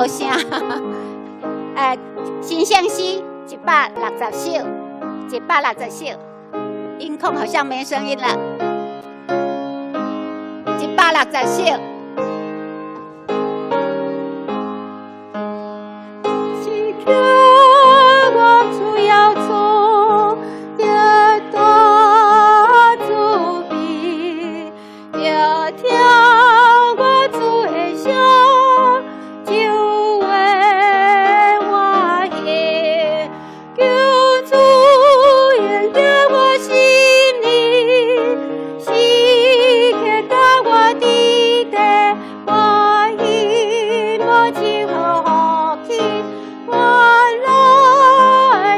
無聲。新聖詩160首，160首，音控好像沒聲音了。160首。此刻我需要主的大慈悲，聽聽我主的聲，就會歡喜。求主恩典我心裡，時刻佮我佇咧，歡喜無盡福氣，我來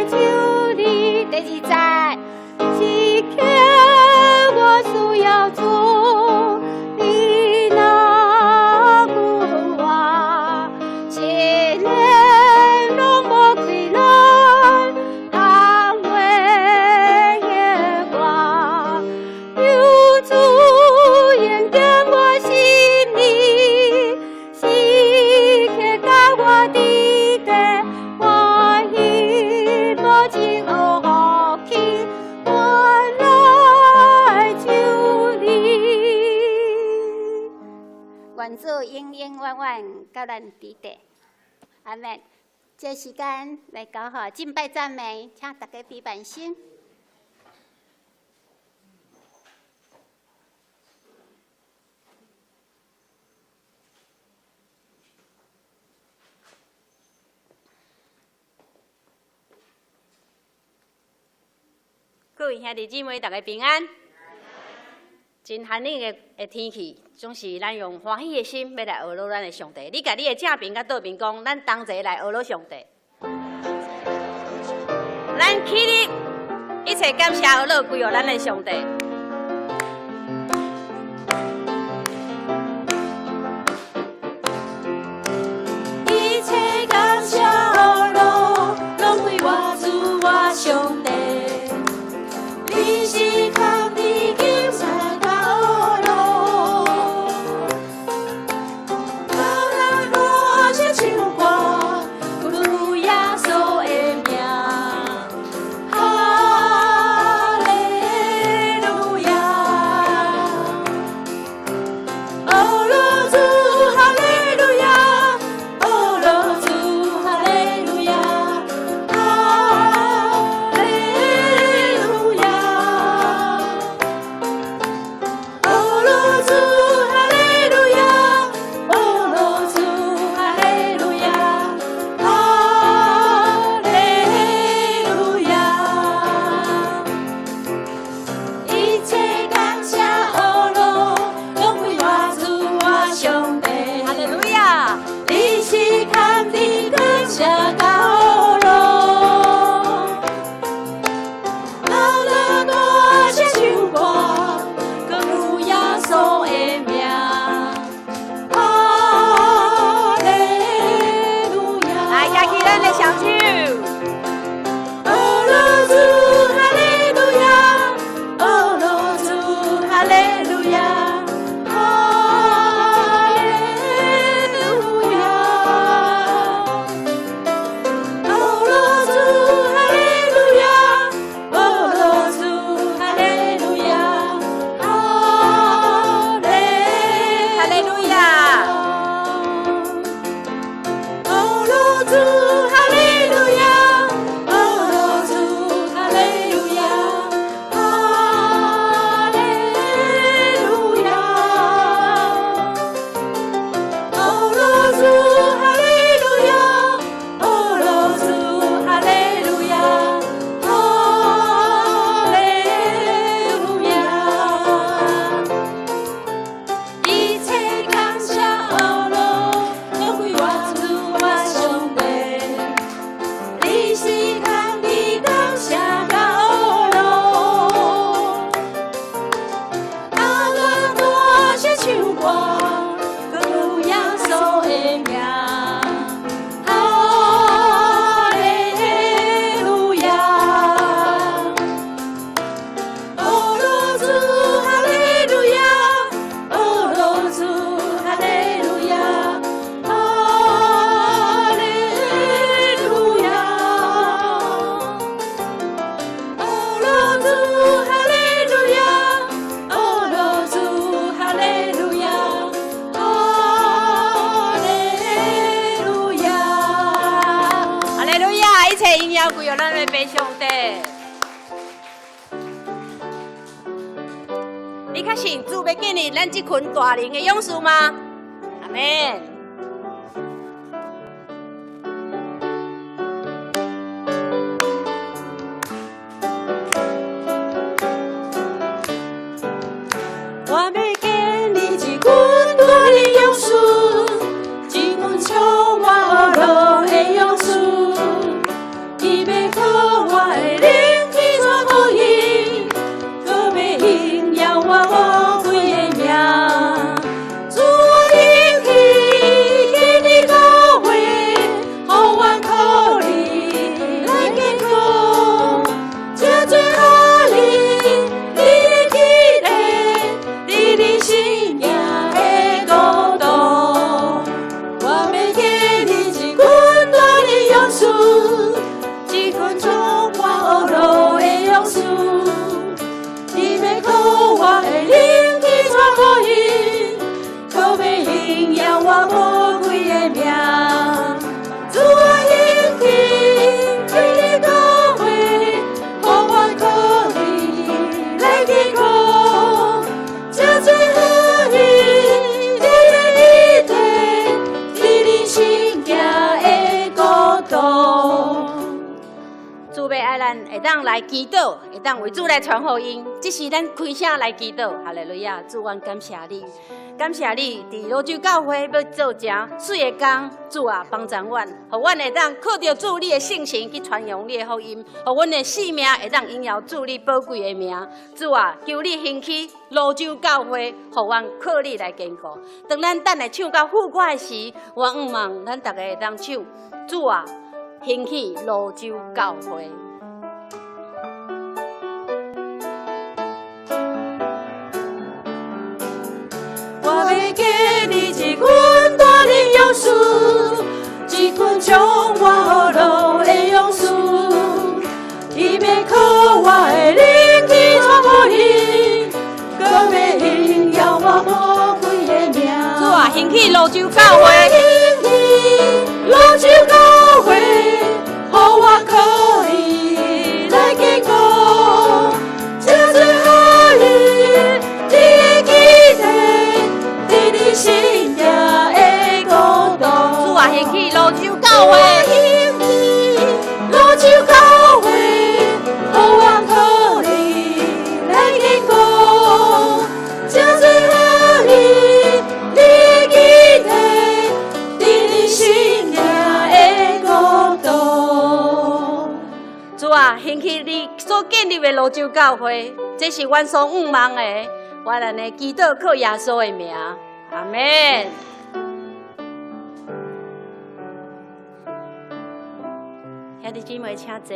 求你。第二節，此刻我需要主，你若顧我，一年攏無虧難，安慰我。求主恩典我心裡，時刻佮我佇咧，歡喜無盡福氣，我來求你。願主永永遠遠佮咱佇咧，阿們。這時間來交予敬拜讚美，請大家比半心。各位兄弟姊妹，大家平安。真寒冷的天氣，總是咱用歡喜的心欲來呵咾咱的上帝。你共你的正邊佮倒邊講，咱同齊來呵咾上帝。咱起立，一切感謝呵咾歸予咱的上帝。一切感謝呵咾，攏歸我主我上帝。你是空的金山高路，咱大聲唱歌，主耶穌的名，哈利路亞。呵咾主哈利路亞，呵咾主哈利路亞，哈利路亞。呵咾主哈利路亞，呵咾主哈利路亞，哈利路亞。一切感謝呵咾，攏歸我主我上帝。哈利路亞。你是空的感謝高路，咱大聲唱歌，主耶穌的名，哈利路亞。來，舉起咱的雙手。呵咾主哈利路亞，呵咾主哈利路亞，哈利路亞。呵咾主哈利路亞，呵咾主哈利路亞，哈利哈利路亞。呵咾主哈利路亞，呵咾主哈利路亞，哈利路亞。呵咾主哈利路亞，呵咾主哈利路亞，哈利路亞。一切感謝呵咾，攏歸我主我上帝。榮耀歸予咱的父上帝。你確信主欲建立咱這群大靈的勇士嗎？阿們。我欲建立一群大靈勇士，一群充滿呵樂的勇士，伊欲靠我的靈去傳福音，閣欲榮耀我寶貴的名。主啊，興起建立教會，予阮靠你來堅固，這做予你，你的基地，佇你聖行的國度。我欲建立一群大靈勇士，一群充滿呵樂的勇士，伊欲靠我的靈去傳福音，閣欲榮耀我寶貴的名。主啊，興起建立教會，予阮靠你來堅固，這做予你，你的基地，佇你聖行的國度。主欲愛咱會當來祈禱，會當為主來傳福音，這是咱開聲來祈禱。哈利路亞！主，阮感謝你，感謝你佇蘆洲教會欲做誠媠的工。主啊，幫助阮，予阮會當靠著主你的聖神去傳揚你的福音，予阮的性命會當榮耀主你寶貴的名。主啊，求你興起蘆洲教會，予阮靠你來堅固。當咱等下唱到副歌的時，我向望咱逐家會當唱。主啊，興起蘆洲教會。我欲建立一群大靈勇士，一群充滿呵樂的勇士，伊欲靠我的靈去傳福音，閣欲榮耀我寶貴的名。主啊，興起蘆洲教會，興起蘆洲教會，予我靠你來堅固，這做予你，你的基地，佇你聖行的國度。主啊，興起蘆洲教會，興起蘆洲教會，予我靠你來堅固，這做予你，你的基地，佇你聖行的國度。主啊，興起你所建立的蘆洲教會，這是阮所向望的。我按呢祈禱靠耶穌的名，阿們。兄弟姊妹，請坐。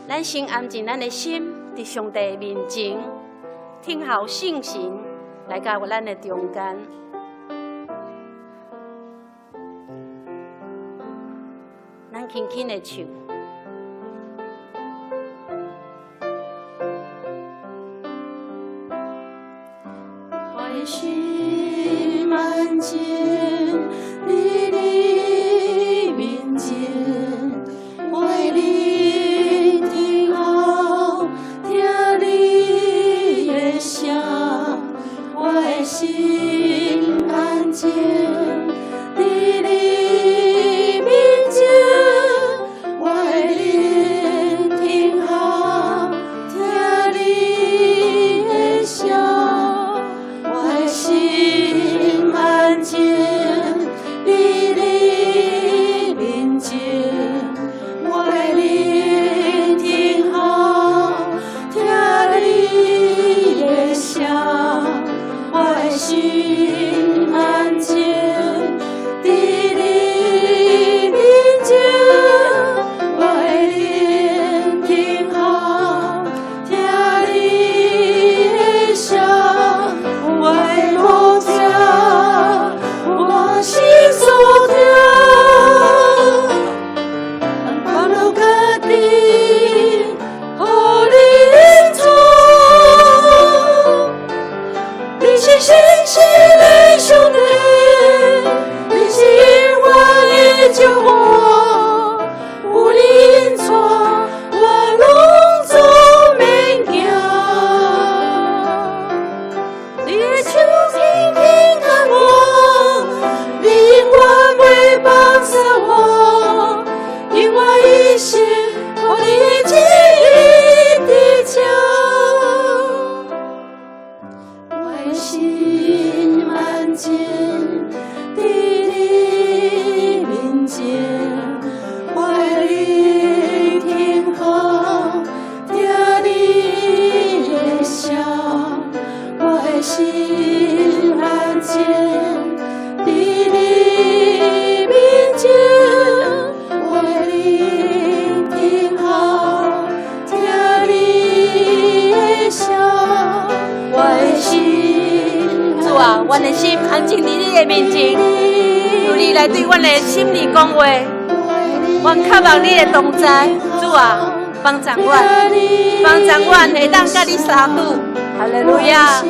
咱先安靜咱的心，佇上帝面前，聽候聖神來到咱的中間。咱輕輕的唱。我的心安靜，佇你面前，我的靈聽候聽你的聲，我的心安靜，佇你面前，我前，求你來對阮的心裡講話，阮渴望你的同在，主啊，幫助阮，幫助阮會當佮你相拄，哈利路亞！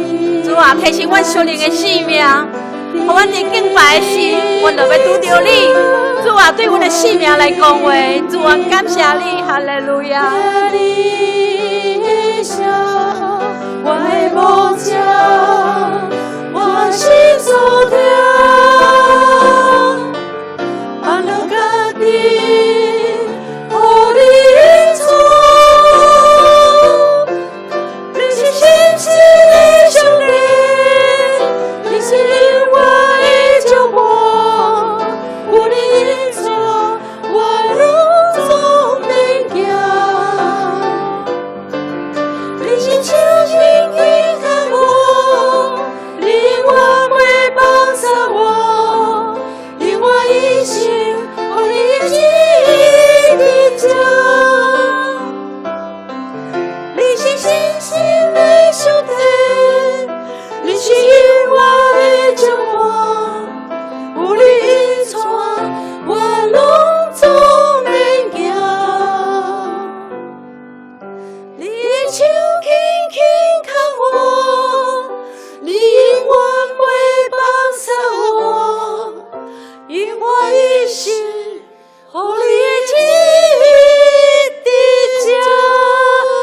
主啊，提升阮屬靈的生命，予阮佇敬拜的時，阮就欲拄著你。主啊，對阮的生命來講話，主啊，感謝你，哈利路亞！我的牧者，我心所疼，按了家己，予你引導。你是信實的上帝，你是永遠的照顧，有你引導，我攏總免驚。你是手輕輕牽我，你永遠袂放捨我，用我一生予你旨意佇這。你是信實的上帝，你是永遠的照顧，有你引導，我攏總免驚。你的手輕輕牽我，你永遠袂放捨我，用我一生予你的旨意佇這。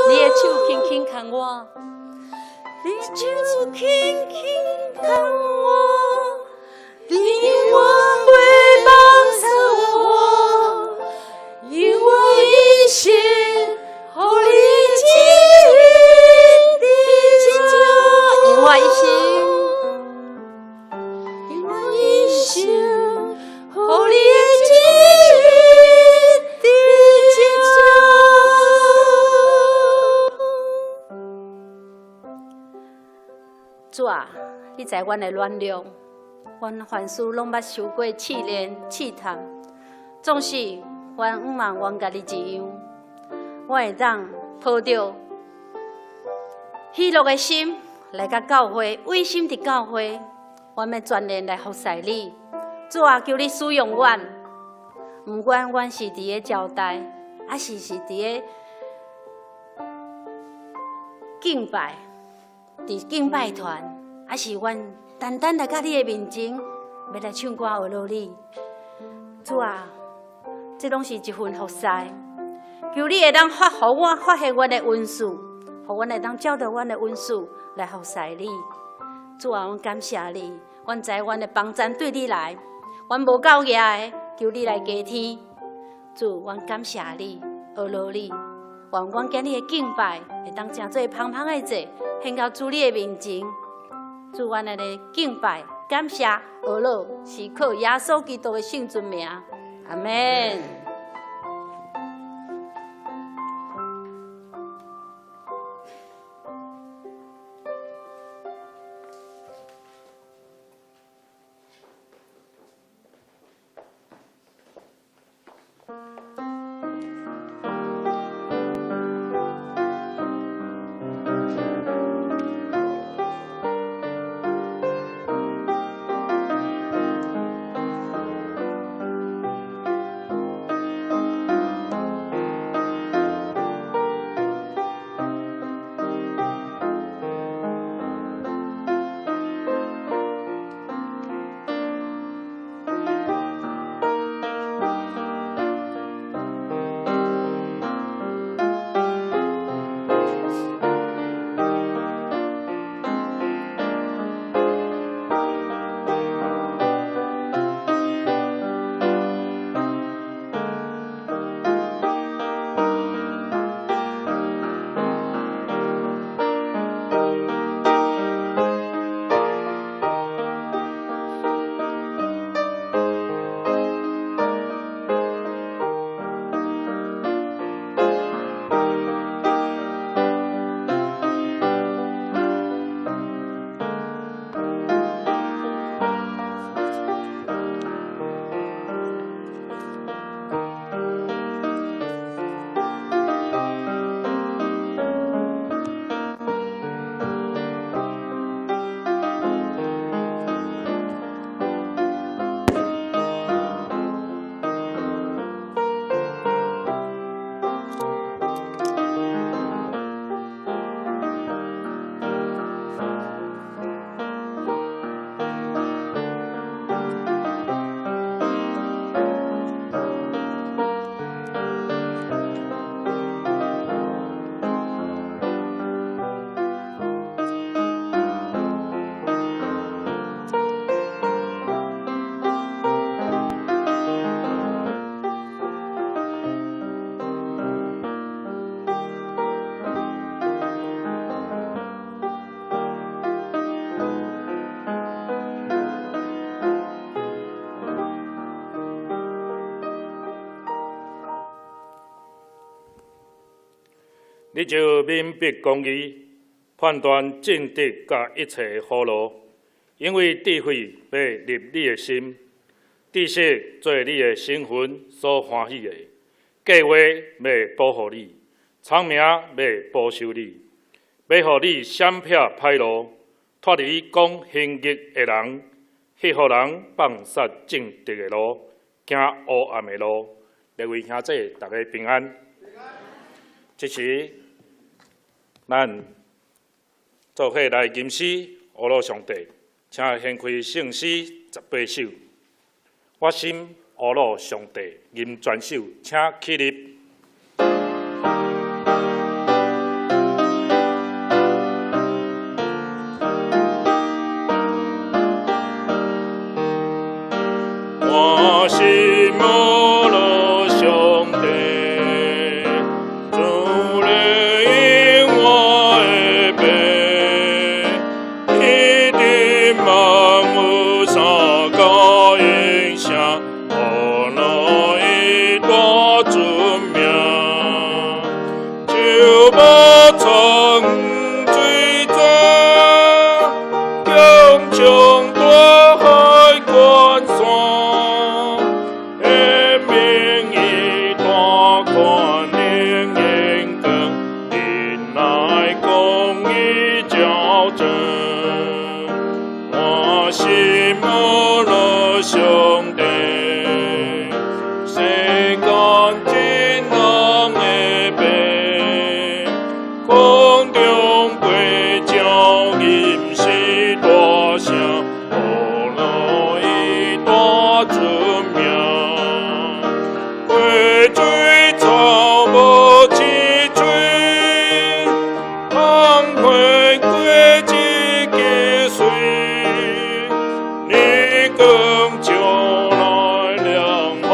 你的手輕輕牽我，你手輕輕牽我，你永遠袂放捨我，用我一生予你旨意佇這。用我一生，用我一生予你的旨意佇這。主啊，你知阮的軟弱，阮凡事攏捌受過試煉、試探，總是阮毋茫阮家己一樣，我會當抱著喜樂的心來佮教會，委身佇教會，阮欲全然來服侍你。主啊，求你使用阮，毋管阮是佇咧招待，抑是佇咧敬拜，佇敬拜團，抑是阮單單來到你的面前，欲來唱歌學落你。主啊，這攏是一份服侍，求你會當發予我發現阮的恩賜，予阮會當照著阮的恩賜來服侍你。主啊，阮感謝你，阮知阮的幫贊對你來，阮無夠額的，求你來加添。主，阮感謝你，學落你，願阮今日的敬拜會當成做芳芳的祭，獻到主你的面前。主，阮按呢敬拜、感謝、學落，是靠耶穌基督的聖尊名。阿們。你就明白公義，判斷正直佮一切好路，因為智慧欲入你的心，知識做你的靈魂所歡喜的，計劃欲保護你，聰明欲保守你，欲予你閃避歹路，脫離講行逆的人，彼予人放殺正直的路，行烏暗的路。各位兄弟，大家平安。這時，咱做伙來吟詩，呵咾上帝，請掀開聖詩18首。我心呵咾上帝，吟全首，請起立。我心呵咾上帝，主你永我的父，天頂萬有三角形聲，呵咾伊大尊名，樹木草水泉，強衝大海關山，顯明伊大權能榮光，忍耐公義照真。我心呵咾上帝，世間眾人的父，空中飛鳥吟詩大聲，呵咾伊大尊名。溪水草木青翠，芳花果子結穗，日光照來涼風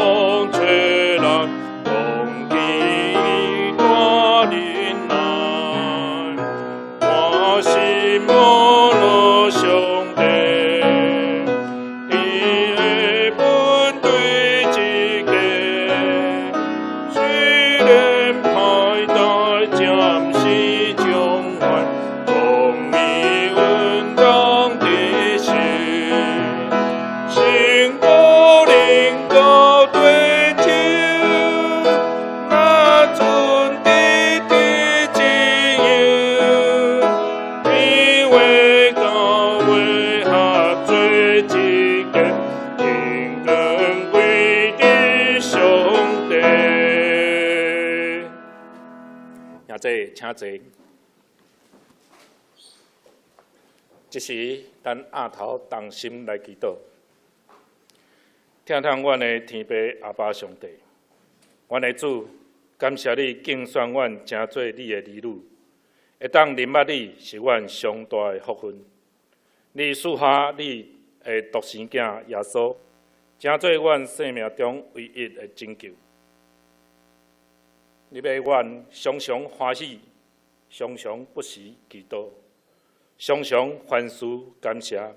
吹來，講起伊大忍耐。我心呵咾上帝，伊的本對一個，雖然歹代暫時償還，公義穩當得實。勝過臨到地球，若准得的自由，天話教會合做一間，榮光歸佇上帝。兄弟，請坐。這時，咱額頭同心來祈禱，疼疼阮的天父阿爸上帝，阮的主，感謝你揀選阮成做你的兒女，會當認捌你是阮上大的福分。你賜下你的獨生囝耶穌，成做阮生命中唯一的拯救。你欲阮常常歡喜，常常不時祈禱，常常凡事感謝。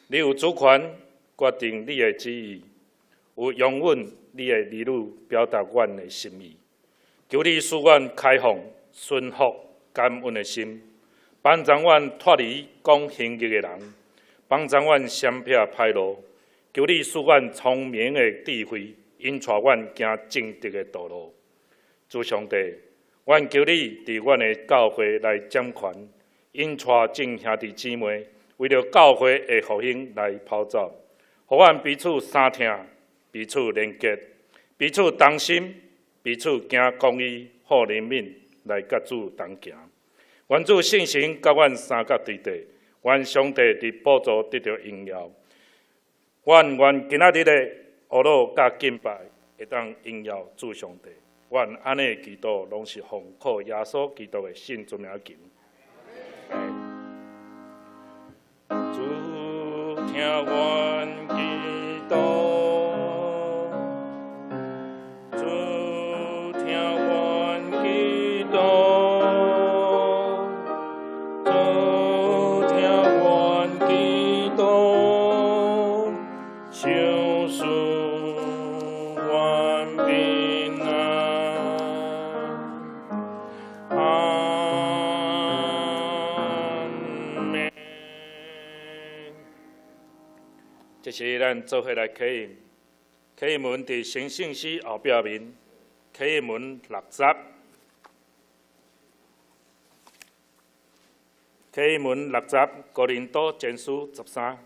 你有主權決定你的旨意，有容允你的兒女表達阮的心意。求你賜阮開放、順服、感恩的心，幫助阮脫離講行逆的人，幫助阮閃避歹路。求你賜阮聰明的智慧，引帶阮行正直的道路。主上帝，阮求你佇阮的教會來掌權，引帶眾兄弟姊妹為著教會的復興來跑走，予阮彼此相疼，彼此連結，彼此同心，彼此行公義、好憐憫，來佮主同行。願主聖神佮阮相佮對齊，願上帝佇寶座得著榮耀。阮願今仔日的呵咾佮敬拜，會當榮耀主上帝。阮按呢祈禱，攏是奉靠耶穌基督的聖尊名求。主聽阮祈禱，主聽阮祈禱，主聽阮祈禱，賞賜阮平安。哈時咱做伙來啟應，啟應文佇成聖詩後壁面，啟應文六十，啟應文六十，哥林多前書13。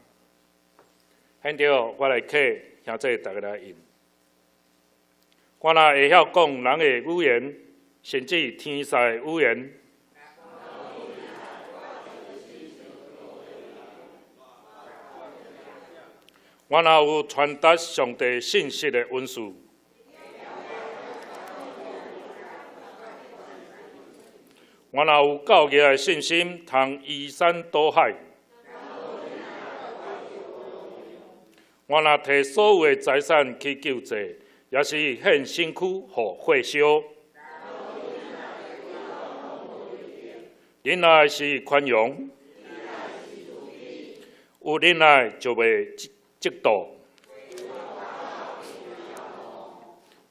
現在我來啟，兄弟逐家來應。我若會曉講人的語言，甚至天使的語言。我若有傳達上帝信息的恩賜，我若有教義的信心，通移山倒海，我若提所有的財產去救濟，也是獻身軀予火燒。忍耐是寬容，有忍耐就袂嫉妒，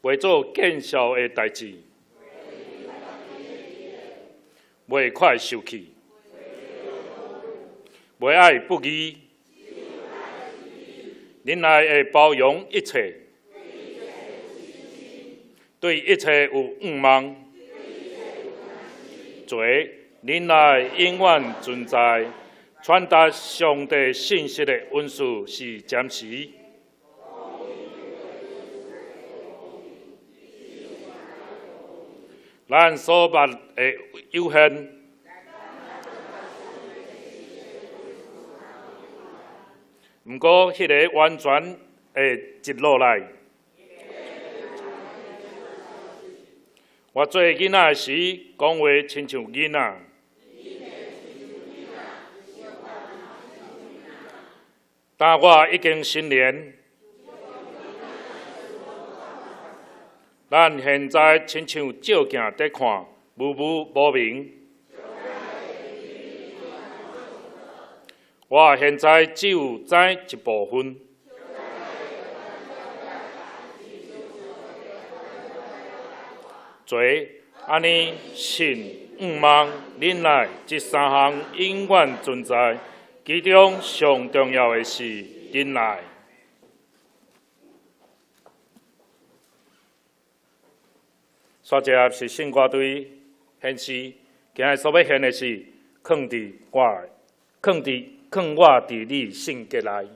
袂做見笑的代誌，袂快受氣，袂愛不義，忍耐會包容一切，對一切有向望，做忍耐永遠存在。傳達上帝信息的恩賜是暫時。咱所捌的有限，毋過彼个完全會集落來。我做囡仔時，講話親像囡仔。但我已經成年，咱現在親像照鏡佇看，模糊無明。我現在只有知一部分。做按呢信、向望、忍耐，這三項永遠存在。其中上重要的是忍耐。煞接是聖歌隊獻詩，今日所欲獻的是囥佇我，囥佇囥我佇你聖潔內。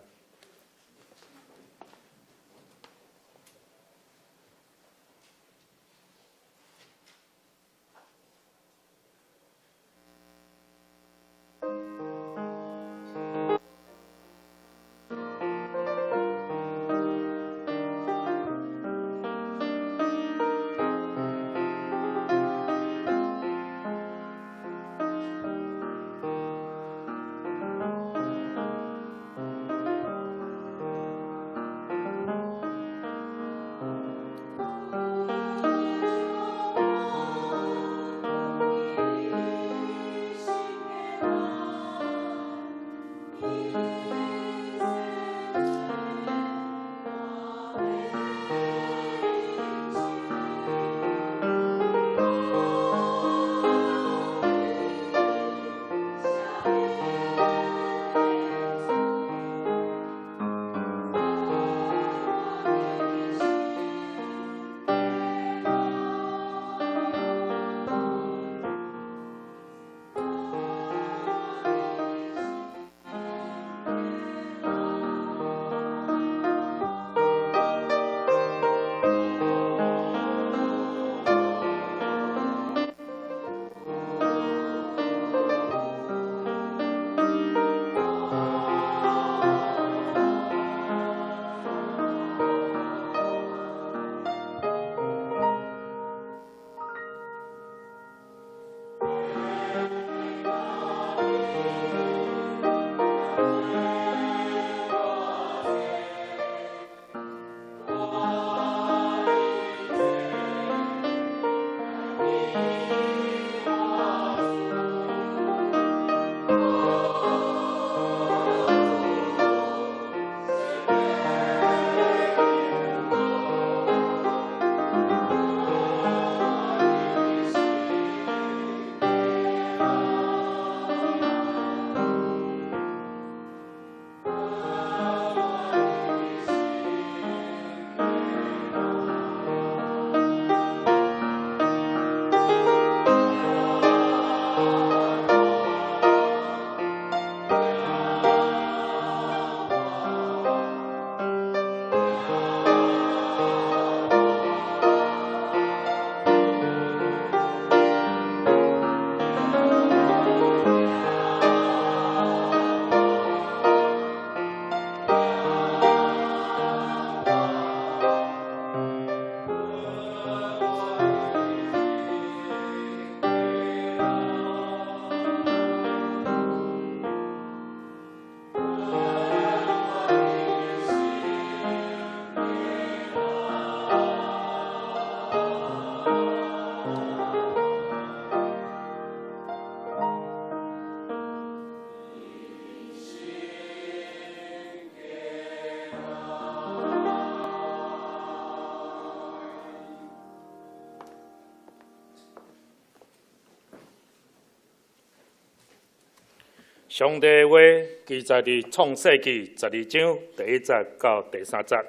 上帝話記載佇創世記12章第1節到第3節。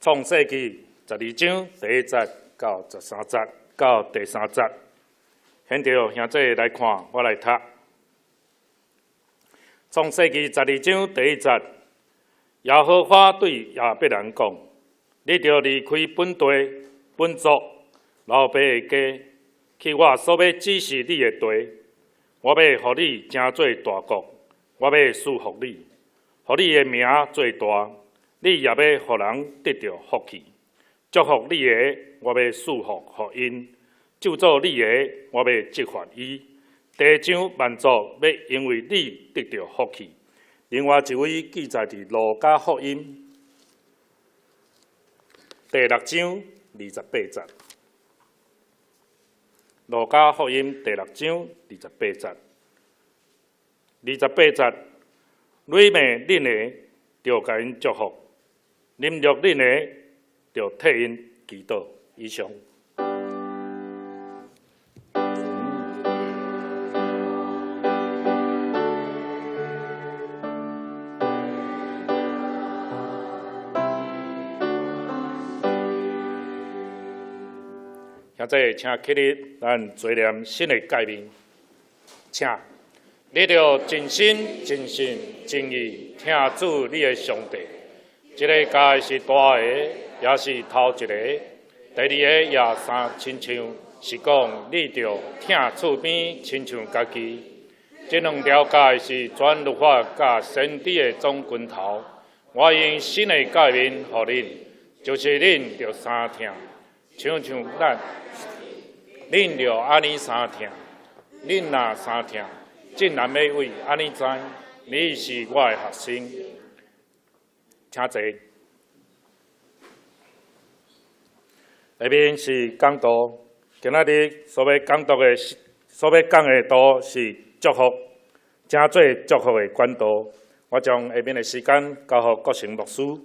創世記十二章第一節到十三節到第三節。現在兄弟來看，我來讀。創世記十二章第一節，耶和華對亞伯蘭講：你著離開本地、本族、老爸的家，去我所欲指示你的地。我欲予你成做大國，我欲賜福你，予你的名做大，你也欲予人得著福氣。祝福你的，我欲賜福予𪜶；咒詛你的，我欲責罰伊。地上萬族欲因為你得著福氣。另外一位記載佇路加福音第六章二十八節。路加福音第六章二十八節，二十八節，侮罵恁的，著共𪜶祝福；凌辱恁的，著替𪜶祈禱。以上。現在請起立，咱做念新的誡命。請，你著盡心、盡性、盡意疼主你的上帝。這个誡是大个，也是頭一个。第二个也相親像，是講你著疼厝邊親像家己。這兩條誡是全律法佮先知的總根頭。我用新的誡命予恁，就是恁著相疼。親像咱，恁著按呢相疼，恁若相疼，眾人欲為按呢知，你是我的學生。請坐。下面是講道，今仔日所欲講道的，所欲講的道是祝福，成做祝福的管道。我將下面的時間交予國成牧師。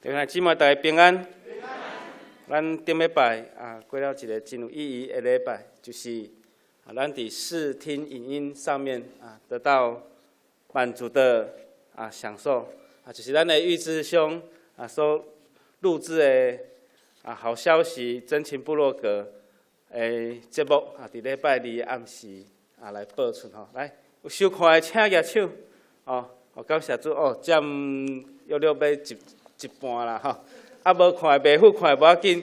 弟兄姊妹，大家平安。咱頂禮拜啊，過了一個真有意義的禮拜，就是啊，咱佇視聽影音上面啊，得到滿足的啊享受啊，就是咱的玉志兄啊所錄製的啊好消息真情部落格的節目啊，佇禮拜二的暗時啊來播出吼。來，有收看的請舉手哦，感謝主哦，佔約略欲一半啦吼，啊無看的袂赴看的無要緊，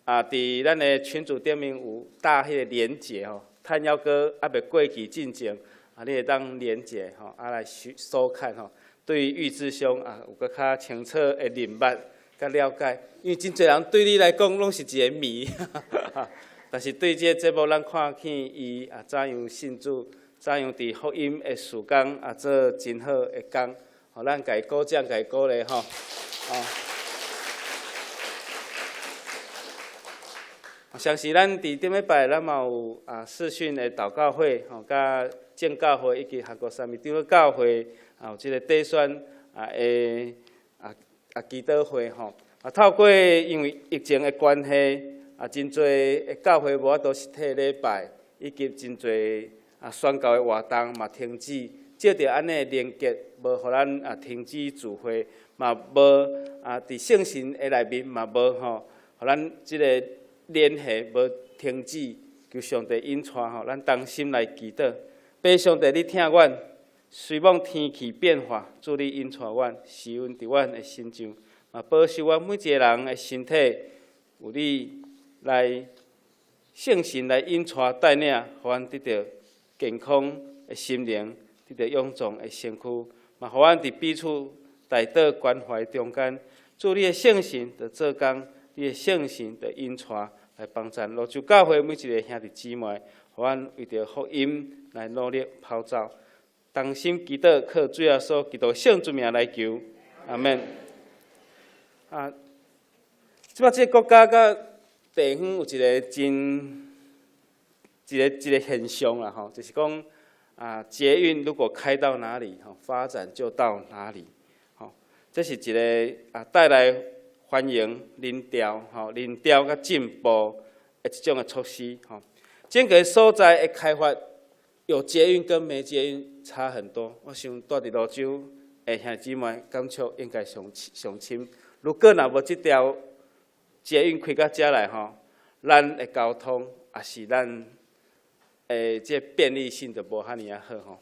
啊，佇咱的群組頂面有搭彼个連結吼，趁猶閣猶未過期進前，啊，你會當連結吼，啊來收收看吼，對於玉志兄啊有閣較清楚的認捌佮了解，因為真濟人對你來講攏是一个謎，但是對這个節目咱看見伊啊怎樣信主，怎樣佇福音的事工啊做真好的工，予咱共伊鼓掌，共伊鼓勵吼。哦，相信咱佇頂禮拜，咱嘛有啊視訊的禱告會，吼，佮正教會以及韓國三義長老教會啊有這个短宣啊的啊啊祈禱會吼。啊，透過因為疫情的關係，啊真濟的教會無法度實體禮拜，以及真濟啊宣教的活動嘛停止。藉著按呢連結，無予咱啊停止聚會，嘛無啊佇聖神的內面嘛無吼，予咱這个聯繫無停止，求上帝引帶吼，咱同心來祈禱。父上帝，你疼阮，雖罔天氣變化，主你引帶阮，施恩佇阮的身上，嘛保守阮每一个人的身體，有你來聖神來引帶帶領，予阮得著健康的心靈。得著勇壯的身軀，嘛，予阮佇彼此代禱關懷中間，主你的聖神著做工，你的聖神著引帶來幫贊蘆洲教會每一个兄弟姊妹，予阮為著福音來努力跑走，同心祈禱，靠主耶穌基督聖主名來求，阿們。啊，這擺這个國家佮地方有一个真一个一个現象啦吼，就是講。啊，捷運如果開到哪裡，吼，發展就到哪裡，吼，這是一个啊帶來繁繁榮人潮吼，人潮佮進步的這種的措施吼。整個所在的開發有捷運跟沒捷運差很多。我想住佇蘆洲的兄弟姊妹感觸應該上上深。如果若無這條捷運開到遮來吼，咱的交通也是咱的這便利性就無遐爾仔好吼。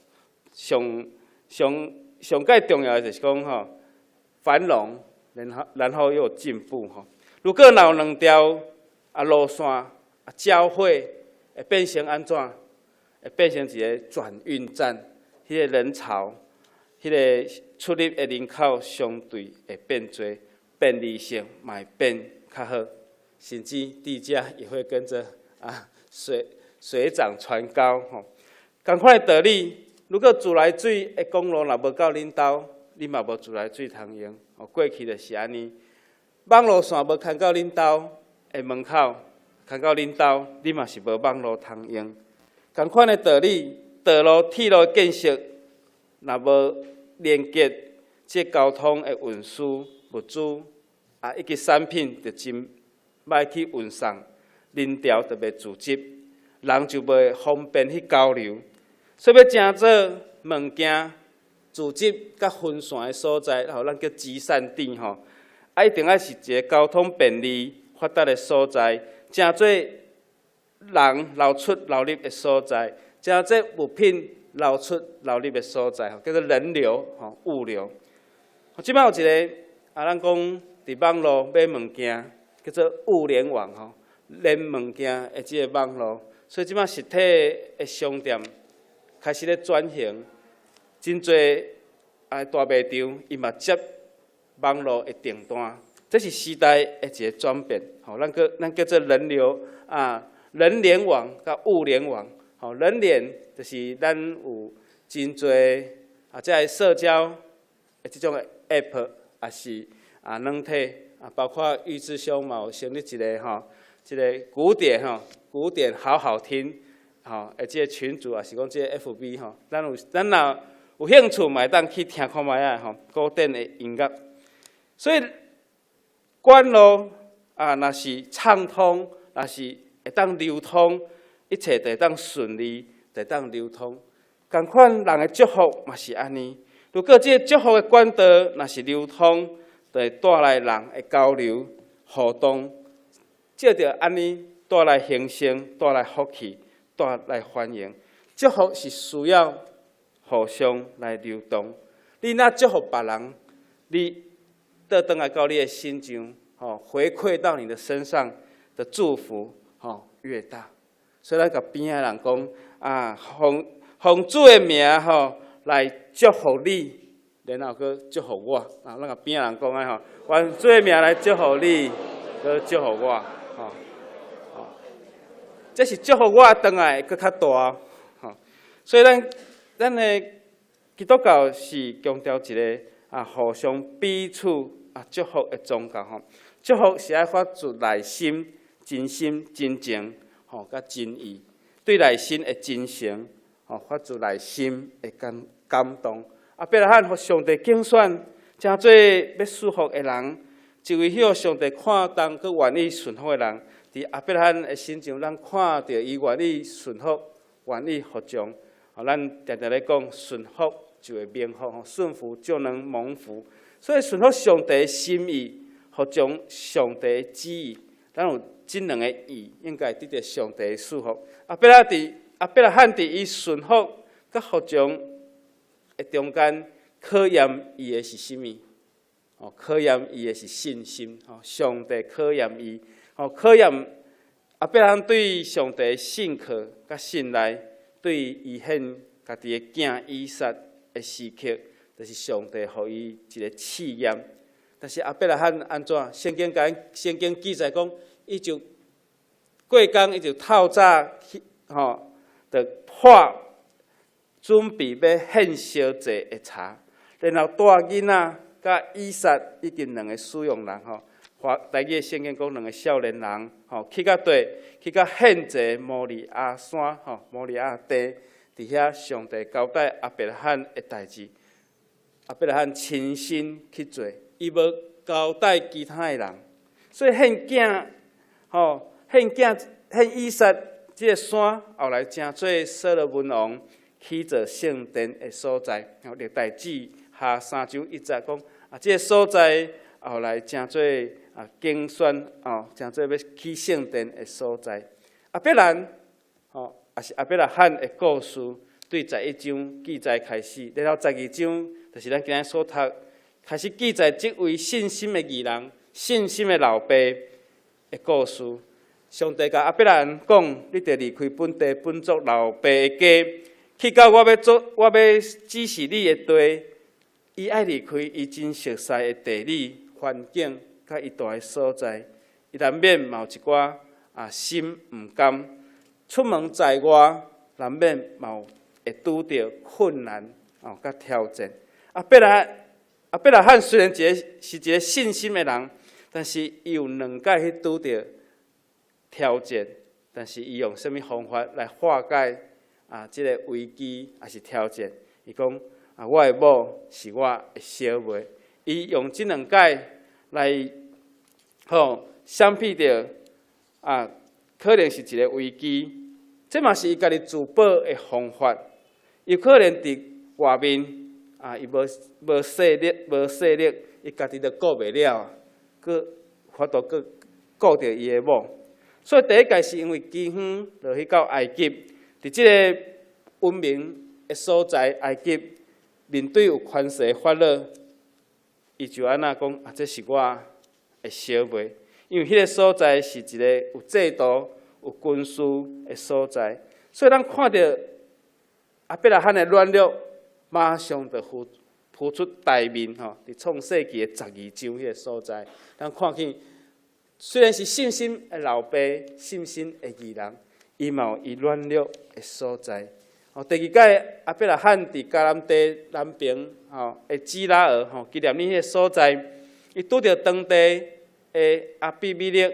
上上上蓋重要的就是講吼，繁榮，然後又有進步吼。如果若有兩條路線交匯，會變成按怎？會變成一個轉運站，彼個人潮，彼個出入的人口相對會變濟，便利性嘛會變較好，甚至地價也會跟著水漲船高吼。仝款的道理，如果自來水的管路若無到恁兜，你嘛無自來水通用。哦，過去就是按呢。網路線無牽到恁兜的門口，牽到恁兜，你嘛是無網路通用。仝款的道理，道路、鐵路建設若無連結，這交通的運輸物資以及產品就真歹去運送，人潮就袂聚集，人就袂方便去交流。所以欲成做物件聚集佮分散的所在，吼，咱叫集散地吼。一定愛是一個交通便利、發達的所在，成做人流出流入的所在，成做物品流出流入的所在，吼，叫做人流、吼物流。這擺有一個咱講佇網路買物件，叫做物聯網吼，連物件的這個網路。所以這擺實體的商店開始咧轉型，真濟大賣場伊嘛接網路的訂單，這是時代的一個轉變。吼，咱叫做人流人聯網佮物聯網。吼，人聯就是咱有真濟這个社交的這種 App，也是軟體，包括玉志兄嘛有成立一個吼，這個古典吼，古典好好聽，吼，這個群組也是講這個 FB 吼，咱若有興趣嘛會當去聽看覓仔吼，古典的音樂。所以管路若是暢通，若是會當流通，一切就會當順利，就會當流通。仝款人的祝福嘛是按呢。如果這個祝福的管道若是流通，就會帶來人的交流互動，藉著按呢帶來興盛，帶來福氣，帶來繁榮。祝福是需要互相來流動。你若祝福別人，你倒轉來到你的身上，吼，回饋到你的身上的祝福，吼，越大。所以咱共邊仔人講，奉奉主的名，吼，來祝福你，然後閣祝福我。咱共邊仔人講啊，吼，奉主的名來祝福你，閣祝福我，吼，吼，這是祝福我轉來閣較大，吼。所以咱的基督教是強調一個互相彼此祝福的宗教吼。祝福是愛發自內心、真心、真情，吼，佮真意，對內心的真誠，吼，發自內心的感動。亞伯拉罕予上帝揀選，成做欲賜福的人，一位予上帝看重、閣願意順服的人。佇亞伯拉罕的身上，咱看著伊願意順服、願意服從。咱定定咧講，順服就會蒙福，順服就能蒙福。所以順服上帝的心意，服從上帝的旨意，咱有這兩个意，應該得著上帝的賜福。亞伯拉罕佇伊順服佮服從的中間，考驗伊的是啥物？哦，考驗伊的是信心。哦，上帝考驗伊，哦，考驗亞伯拉罕對上帝信靠佮信賴，對伊獻家己的囝以撒的時刻，就是上帝予伊一個試驗。但是亞伯拉罕按怎？聖經記載講，伊就過工，伊就透早去，吼，就破準備欲獻燒祭的柴，然後帶囡仔佮以撒以及兩个使用人吼，台語的聖經講兩个少年人吼，去到佗，去到獻祭摩利亞山吼，摩利亞地，佇遐上帝交代亞伯拉罕的代誌，亞伯拉罕親身去做，伊無交代其他的人，所以獻囝，吼，獻囝獻以撒這个山，後來成做所羅門王起造聖殿的所在。吼，歷代志下3章1節講，啊，這个所在後來成做啊揀選，哦，成做欲起聖殿的所在。亞伯蘭，吼，也是亞伯拉罕的故事，對11章記載開始，然後12章就是咱今日所讀，開始記載這位信心的義人、信心的老爸的故事。上帝共亞伯蘭講：你著離開本地本族老爸的家，去到我欲做、我欲指示你的地。伊愛離開伊真熟似的地理環境，佮伊蹛的所在，伊難免嘛有一寡啊心毋甘。出門在外，難免嘛有會拄著困難哦，佮挑戰。亞伯拉罕雖然一个是一个信心的人，但是伊有兩擺去拄著挑戰，但是伊用啥物方法來化解啊這个危機，抑是挑戰？伊講啊，我的某是我的小妹。伊用這兩擺來吼相比著啊，可能是一个危機，這嘛是伊家己自保的方法。有可能佇外面啊，伊無無勢力，無勢力，伊家己都顧袂了，閣法度閣顧著伊的某。所以第一擺是因為饑荒落去到埃及，佇這个文明的所在，埃及面對有權勢法老，伊就按怎講啊？這是我的小妹，因為彼个所在是一个有制度、有軍事的所在，所以咱看著亞伯拉罕的軟弱，馬上就浮浮出台面吼。佇創世記的十二章彼个所在，咱看見雖然是信心的老爸、信心的義人，伊嘛有伊軟弱的所在。哦，第二擺亞伯拉罕佇迦南地南邊吼的基拉耳吼基列尼彼个所在，伊拄著當地的亞比米勒，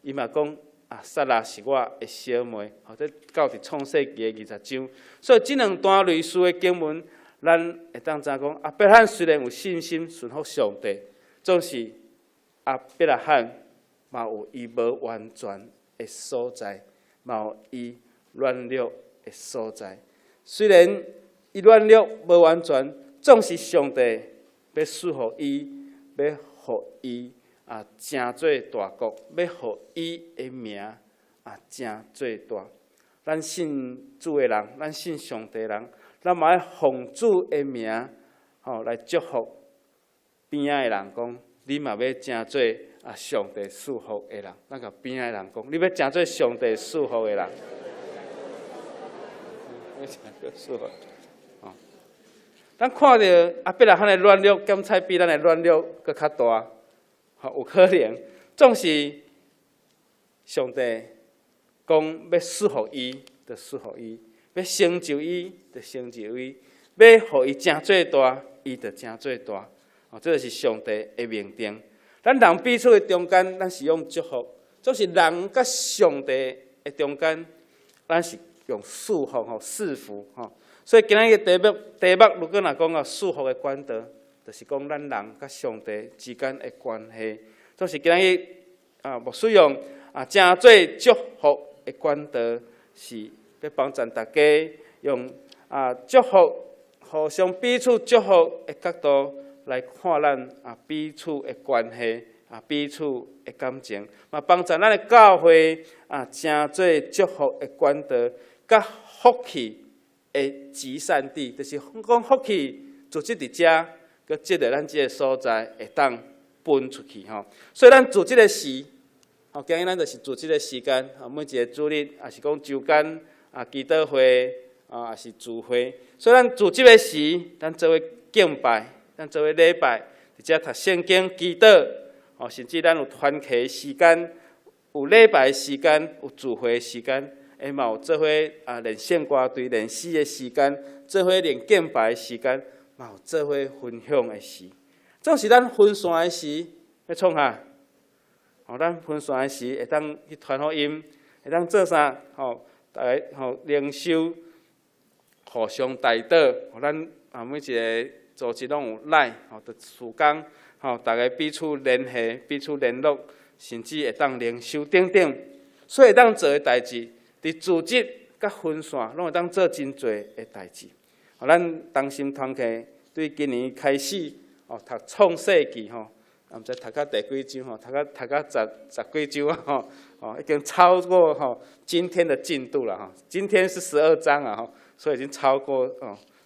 伊嘛講啊，撒拉是我的小妹。吼，這到佇創世記的20章。所以這兩段類似的經文，咱會當知影講，亞伯拉罕雖然有信心順服上帝，總是亞伯拉罕嘛有伊無完全的所在，嘛有伊軟弱的所在。雖然伊軟弱無完全，總是上帝欲賜予伊，欲予伊啊成做大國，欲予伊的名啊成做大。咱信主的人，咱信上帝的人，咱嘛愛奉主的名吼來祝福邊仔的人，講你嘛欲成做啊上帝賜福的人。咱共邊仔的人講，你欲成做上帝賜福的人。欲成做賜福。哦，咱看著亞伯拉罕的軟弱，敢猜比咱的軟弱閣較大？吼，有可能。總是上帝講欲賜予伊，就賜予伊；欲成就伊，就成就伊；欲予伊成做大，伊就成做大。哦，這就是上帝的命定。咱人彼此的中間，咱是用祝福；總是人佮上帝的中間，咱是用賜福吼，賜福吼。所以今仔日題目，如果若講到賜福的管道，就是講咱人佮上帝之間的關係。總是今仔日啊，牧師用啊，成做祝福的管道，是欲幫助大家用啊祝福，互相彼此祝福的角度來看咱啊彼此的關係啊彼此的感情，嘛幫助咱的教會啊成做祝福的管道，佮福氣的集散地，就是講福氣組織佇遮，閣藉著咱這个所在會當分出去吼。所以咱組織的時，吼，今日咱就是組織的時間，吼，每一个主日，抑是講週間啊，祈禱會啊，抑是聚會。所以咱組織的時，咱做伙敬拜，咱做伙禮拜，佇遮讀聖經、祈禱，吼，甚至咱有團契時間，有禮拜的時間，有聚會的時間，會嘛有做伙啊練聖歌隊練詩的時間，做伙練敬拜的時間，嘛有做伙分享的時。總是咱分散的時，欲創啥？吼，咱分散的時會當去傳福音，會當做啥？吼，逐家吼靈修，互相代禱。吼，咱啊每一个組織攏有 LINE，吼，就事工，吼，逐家彼此聯繫，彼此聯絡，甚至會當靈修等等，所以會當做的代誌，佇組織佮分散，攏會當做真濟的代誌。咱同心團契對今年開始哦，讀創世記吼，啊，毋知讀到第幾章吼，讀到十幾章啊吼，哦，已經超過吼今天的進度了吼。今天是12章啊吼，所以已經超過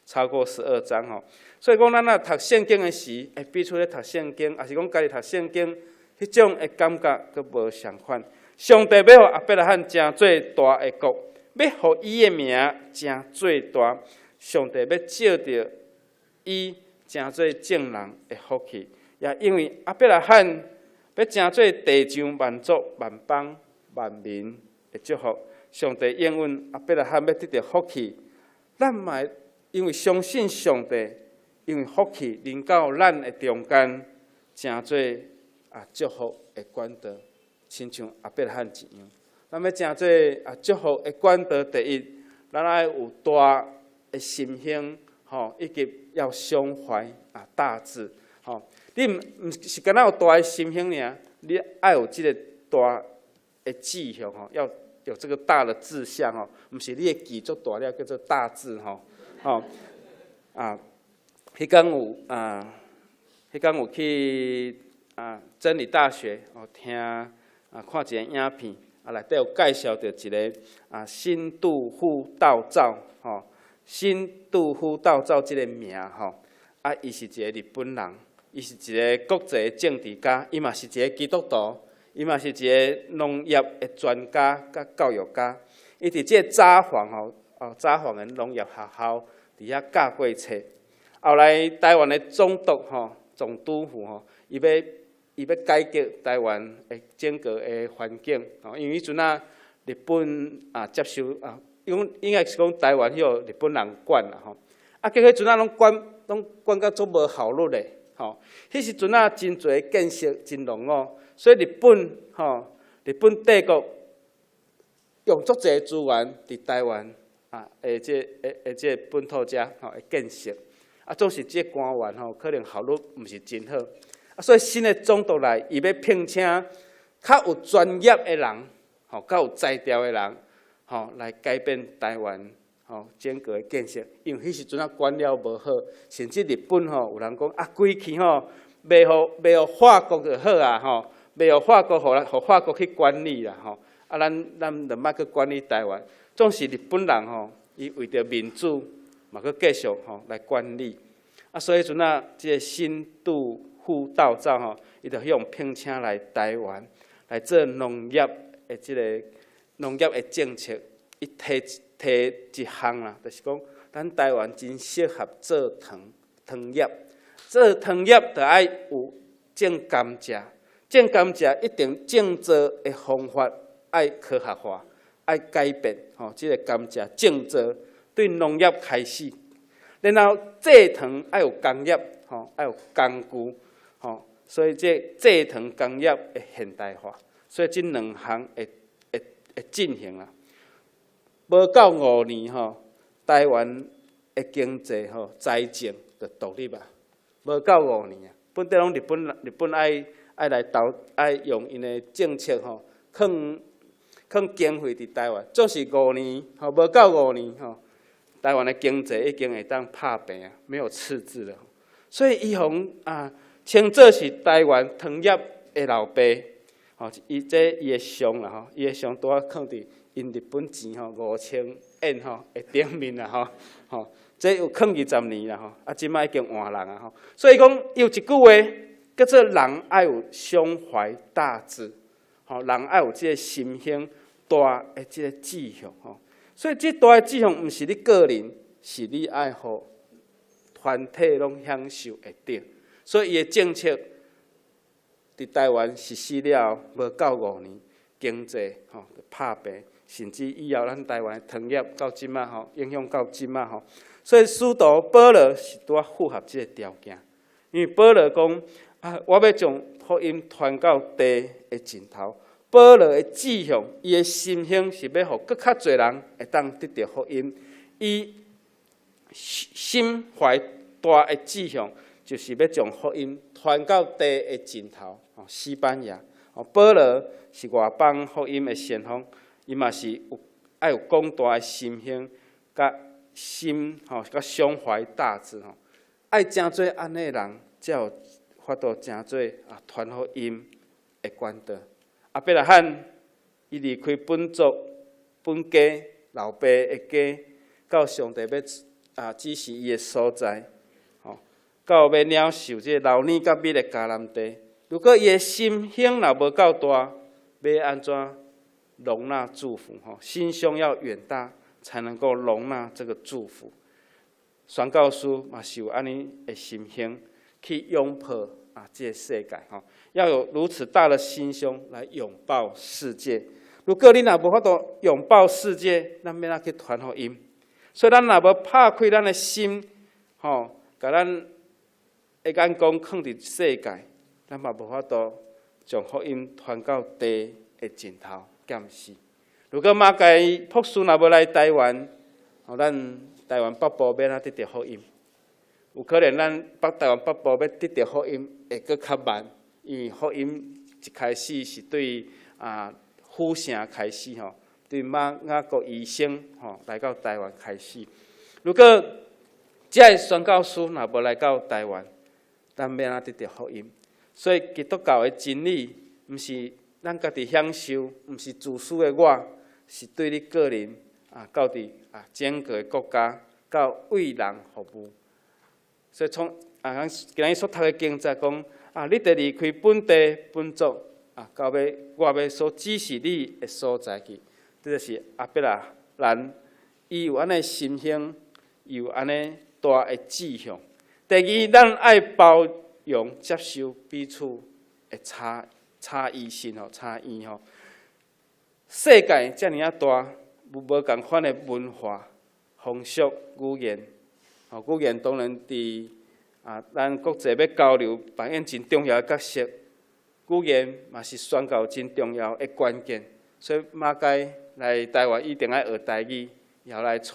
12章吼。所以講，咱若讀聖經的時，會彼此咧讀聖經，抑是講家己讀聖經，彼種的感覺閣無仝款。上帝欲予亞伯拉罕成做大的國，欲予伊的名成做大。上帝欲藉著伊成做眾人的福氣，也因為亞伯拉罕欲成做地上萬族萬邦萬民的祝福。上帝應允亞伯拉罕欲得著福氣，咱嘛因為相信上帝，因為福氣臨到咱的中間，成做啊祝福的管道，親像亞伯拉罕一樣。咱欲成做啊祝福的管道，第一，咱愛有大的心胸，吼，以及要胸懷啊大志，吼。你毋是干焦有大的心胸爾，你愛有這个大的志向，吼，要有這個大的志向，吼，毋是你的志足大了叫做大志，吼，吼啊。彼工有去啊真理大學哦聽啊看一個影片，啊內底有介紹著一个啊新杜夫道造，吼。新杜夫道造這个名吼，啊，伊是一个日本人，伊是一个國際政治家，伊嘛是一个基督徒，伊嘛是一个農業的專家佮教育家。伊佇這个札幌吼，哦，札幌的農業學校佇遐教過冊。後來台灣的總督吼，總督府吼，伊欲改革台灣的整個的環境，吼，因為彼陣仔日本啊接受啊。應應該是講台灣彼個日本人管啦吼，啊，結果彼陣仔攏管甲足無效率的，吼。彼時陣仔真濟建設真落伍，所以日本吼，日本帝國用足濟資源佇台灣啊，的這的這本土遮吼的建設，啊，總是這官員吼可能效率毋是真好，啊，所以新的總督來，伊欲聘請較有專業的人，吼，較有才調的人。吼，來改變台灣吼整個的建設，因為彼時陣仔管了無好，甚至日本吼有人講啊，規氣吼賣予法國就好啊吼，賣予法國，予法國去管理啦吼，啊，咱就莫閣管理台灣。總是日本人吼，伊為著民主嘛，閣繼續吼來管理。啊，所以彼陣仔這个新杜夫道造吼，伊就予聘請來台灣來做農業的這个農業的政策，伊提提一項啦，就是講咱台灣真適合做糖糖業，做糖業就愛有種甘蔗，種甘蔗一定種植的方法愛科學化，愛改變吼，這个甘蔗種植對農業開始，然後製糖愛有工業，吼，愛有工具，吼，所以這製糖工業的現代化，所以這兩項會進行啦。無夠5年吼，台灣的經濟吼財政就獨立啊。無夠五年啊，本底攏日本愛來投愛用𪜶的政策吼，囥囥經費佇台灣，總是五年吼，無夠五年吼，台灣的經濟已經會當拍平啊，沒有赤字了。所以伊予啊稱做是台灣糖業的老爸。吼，伊這伊的像啦吼，伊的像拄仔囥佇𪜶日本錢吼5000円吼的頂面啦吼，吼，這有囥20年啦吼，啊，這擺已經換人啊吼，所以講伊有一句話叫做人愛有胸懷大志，吼，人愛有這个心胸大的這个志向吼，所以這大的志向毋是你個人，是你愛予團體攏享受會著，所以伊的政策佇台灣實施了後，無夠五年，經濟吼就拍平，甚至以後咱台灣的糖業到這擺吼，影響到這擺吼。所以使徒保羅是拄仔符合這个條件，因為保羅講啊，我欲將福音傳到地的盡頭。保羅的志向，伊的心胸是欲予閣較濟人會當得著福音。伊心懷大的志向，就是欲將福音傳到地的盡頭，哦，西班牙，哦，保羅是外邦福音的先鋒，伊嘛是有愛有廣大的心胸，佮心吼，佮胸懷大志吼，愛成做按呢人，才有法度成做啊傳福音的管道。亞伯拉罕伊離開本族、本家、老爸的家，到上帝欲啊指示伊的所在，吼，到欲領受這個流奶佮蜜的迦南地。如果伊的心胸若無夠大，欲按怎容納祝福？吼，心胸要遠大，才能夠容納這個祝福。宣教師嘛是有按呢的心胸去擁抱啊這個世界，吼，要有如此大的心胸來擁抱世界。如果你若無法度擁抱世界，咱欲按怎去傳福音？所以咱若無拍開咱的心，吼，共咱的眼光囥佇世界，咱嘛無法度將福音傳到地的盡頭，敢毋是？如果馬偕博士若無來台灣，吼，咱台灣北部欲按怎得著福音？有可能咱北台灣北部欲得著福音會閣較慢，因為福音一開始是對啊府城開始吼，對馬雅各醫生吼來到台灣開始。如果這个宣教師若無來到台灣，咱欲按怎得著福音？所以基督教的真理，毋是咱家己享受，毋是自私的我，是對你個人啊，到佇啊整個國家，到為人服務。所以從啊，咱今日所讀的經節講啊，你得離開本地本族啊，到欲我欲所指示你的所在去。這就是亞伯拉罕，伊有按呢心胸，有按呢大的志向。第二，咱愛包容接受彼此的差異性吼，差異吼。世界遮爾仔大，有無仝款的文化、風俗、語言，吼，語言當然佇啊，咱國際欲交流扮演真重要的角色。語言嘛是宣教真重要的關鍵。所以馬偕來台灣一定愛學台語，然後來帶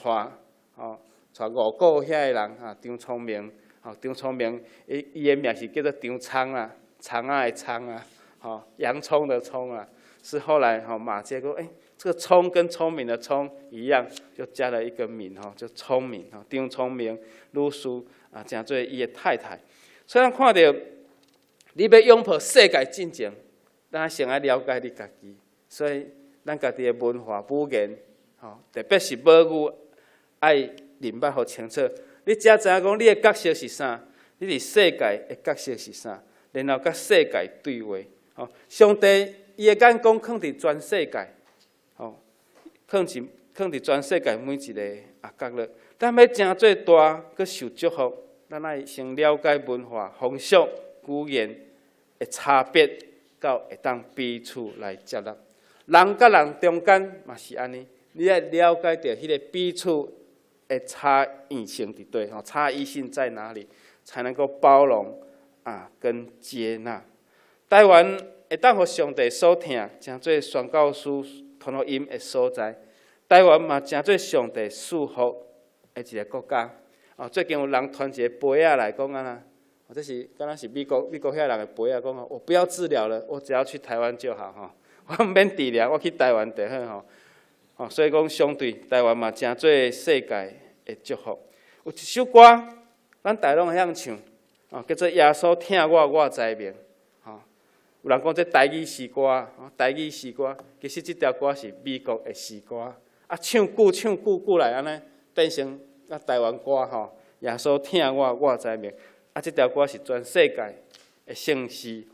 吼帶五股遐的人啊，張聰明，吼張聰明，伊伊的名是叫做張蔥啦，蔥仔的蔥啊，吼洋蔥的蔥啊，是後來吼馬偕講，欸，這個聰跟聰明的聰一樣，就加了一個明吼，就聰明吼，張聰明女士啊，成做伊的太太。所以咱看著你欲擁抱世界進前，咱先愛了解你家己。所以咱家己的文化語言，吼，特別是母語，愛認捌予清楚。你才知影講你的角色是啥，你佇世界的角色是啥，然後佮世界對話。吼，上帝伊的眼光囥佇全世界，吼，囥佇全世界每一個啊角落。咱欲成做大，閣受祝福，咱愛先了解文化、風俗、語言的差別，到會當彼此來接納。人佮人中間嘛是按呢，你愛了解著彼个彼此的差異性佇佗，吼，差異性在哪裡，才能夠包容啊跟接納。台灣會當予上帝所疼，成做宣教師傳福音的所在。台灣嘛成做上帝賜福的一个國家。哦，最近有人傳一個杯仔來講按怎，哦，這是敢若是美國遐人的杯仔講哦，我不要治療了，我只要去台灣就好吼，我毋免治療，我去台灣就好吼。哦，所以講相對台灣嘛，成做世界的祝福。有一首歌，咱大家攏會曉唱，哦，叫做耶穌疼我，我知明。吼，有人講這台語詩歌，哦，台語詩歌，其實這條歌是美國的詩歌，啊，唱久唱久久來按呢，變成啊台灣歌吼。耶穌疼我，我知明。啊，這條歌是全世界的聖詩，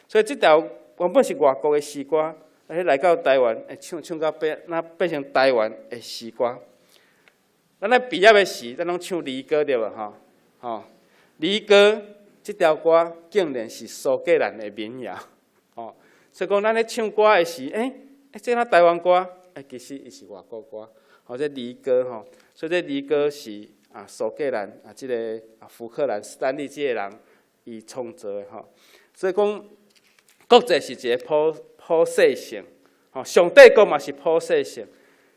所以這條原本是外國的詩歌，啊，來到台灣，會唱唱到變，那變成台灣的詩歌。咱咧畢業的時，咱攏唱離歌對無吼？吼，離歌這條歌竟然是蘇格蘭的民謠，吼。所以講，咱咧唱歌的時，欸，欸，這若台灣歌，欸，其實伊是外國歌，吼，這離歌吼，所以這離歌是啊蘇格蘭啊這个啊福克蘭斯丹利這个人伊創造的吼。所以講，國際是一个普世性，吼，上帝國嘛是普世性，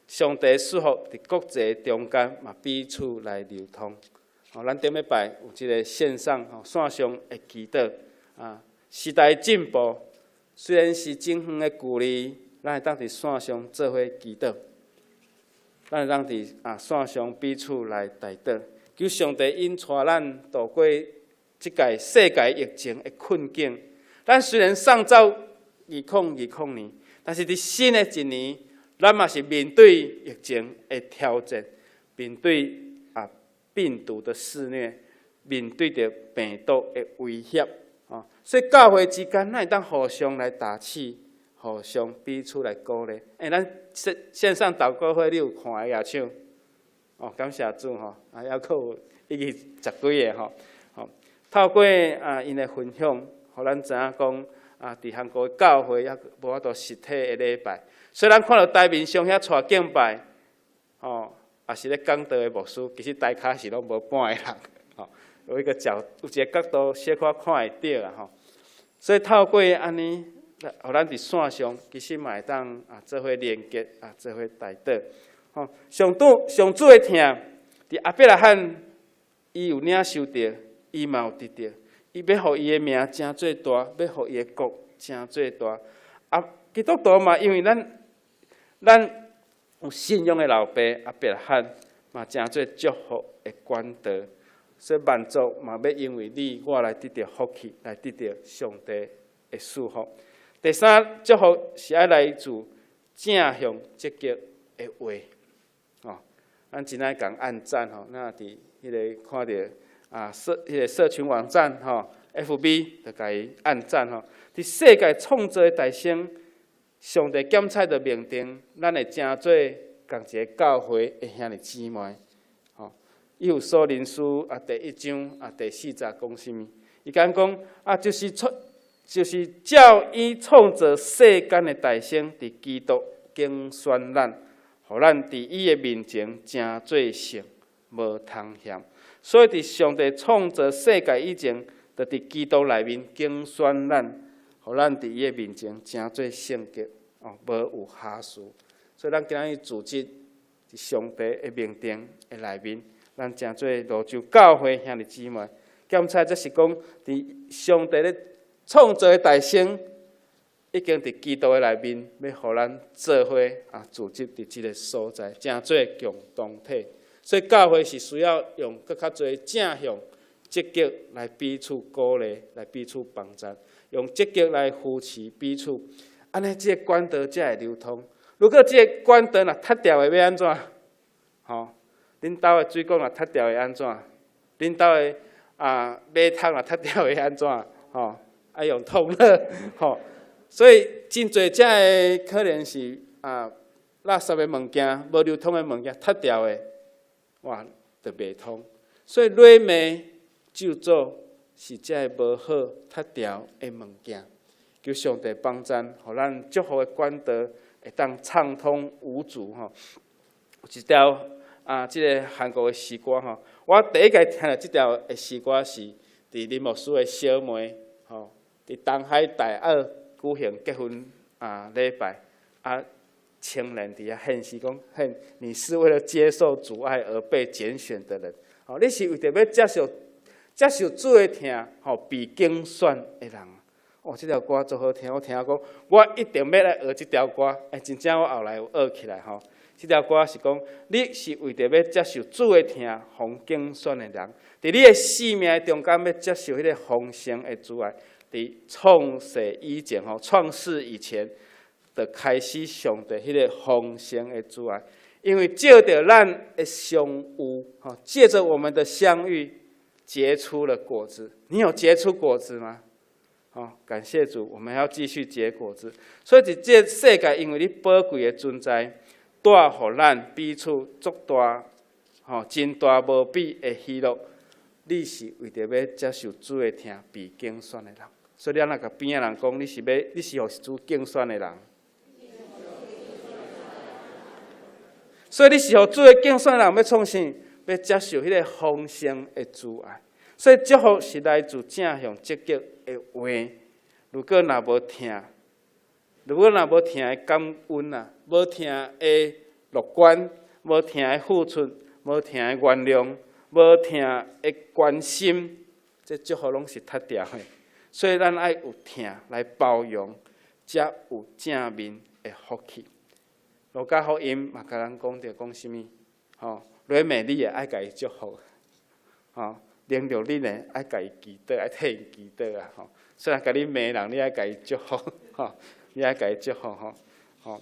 上帝賜福佇國際中間嘛彼此來流通。吼，咱頂禮拜有這个線上吼線上的祈禱啊，時代進步，雖然是真遠的距離，咱會當佇線上做伙祈禱，咱會當佇線上彼此來代禱，求上帝引帶咱渡過這屆世界疫情的困境。咱雖然送走2020年，但是佇新的一年，咱嘛是面對疫情的挑戰，面對病毒的肆虐，面對著病毒的威脅，所以教會之間，咱會當互相來打氣，互相彼此來鼓勵。欸，咱線上禱告會，你有看的舉手？哦，感謝主吼，啊，猶閣有已經十幾个吼，吼，透過𪜶的分享，予咱知影講佇韓國的教會猶無法度實體的禮拜。雖然看著台面上遐帶敬拜，吼，也是咧講道的牧師，其實台跤是攏無半个人，吼，有一個角，有一個角度小可看會著啦吼。所以透過按呢，予咱佇線上，其實嘛會當做伙連結，做伙代禱。吼，上主上主的疼，佇亞伯拉罕，伊有領受著，伊嘛有得著，伊欲予伊的名成做大，欲予伊的國成做大。啊，基督徒嘛，因為咱有信仰的老爸亞伯拉罕，嘛成做祝福的管道，所以萬族嘛欲因為你我來得著福氣，來得著上帝的祝福。第三，祝福是愛來自正向積極的話。哦，咱真愛共按讚吼，咱佇彼个看著彼个社群網站吼，FB 就共伊按讚吼。佇世界創造的大先，上帝檢採就命定，咱會成做仝一个教會的兄弟姊妹。吼，以弗所人書第一章第四節講啥物？伊講講啊，就是照伊創造世間的大先，佇基督揀選咱，予咱佇伊的面前成做聖，無通嫌。所以佇上帝創造世界以前，就佇基督內面揀選咱，予咱佇伊的面前成做聖潔，哦，無有瑕疵。所以咱今日組織佇上帝的命定的內面，咱成做蘆洲教會兄弟姊妹。檢採這是講，佇上帝咧創造的大先，已經佇基督的內面，欲予咱做伙組織佇這个所在，成做共同體。所以教會是需要用閣較濟正向、積極來彼此鼓勵，來彼此幫助，用積極來扶持彼此，按呢這个管道才會流通。如果這个管道若塌掉的，欲按怎？吼，恁兜的水管若塌掉會按怎？恁兜的馬桶若塌掉會按怎？吼，愛用通樂，吼。所以真濟這个可能是垃圾的物件、無流通的物件塌掉的，哇，就袂通。所以螺罵咒詛是這个無好塌掉的物件。求上帝幫贊，予咱祝福的管道會當暢通無阻吼。有一條這个韓國的詩歌吼，我第一擺聽著這條的詩歌是佇林牧師的小妹吼，佇東海大澳舉行結婚禮拜，青年佇遐獻詩講，獻你是為了接受主愛而被揀選的人，吼，你是為著欲接受主的疼，吼，被揀選的人。哦，這條歌足好聽，我聽講，我一定欲來學這條歌。欸，真正我後來有學起來吼。這條歌是講，你是為著欲接受主的疼，予揀選的人，佇你的生命中間欲接受彼个豐盛的主愛，佇創世以前吼，創世以前，就開始上帝彼个豐盛的主愛，因為藉著咱的相遇，吼，借著我們的相遇，結出了果子。你有結出果子嗎？哦，感謝主，我們要繼續結果子。所以，佇這個世界，因為你寶貴的存在，帶予咱彼此足大，吼，真大無比的喜樂。你是為著欲接受主的疼，被揀選的人。所以，你若共邊仔人講，你是予主揀選的人。所以，你是予主的揀選的人，欲創啥？欲接受彼个豐盛的主愛。所以，祝福是來自正向積極的話。如果若無疼的感恩啊，無疼的樂觀，無疼的付出，無疼的原諒，無疼的關心，這祝福攏是塌掉的。所以，咱愛有疼來包容，才有正面的福氣。路加福音嘛，共咱講著講啥物？吼，來罵你的愛共伊祝福，吼，凌辱你的愛共伊祈禱，愛替𪜶祈禱啊！吼，雖然共你罵人，你愛共伊祝福，吼，你愛共伊祝福，吼，吼，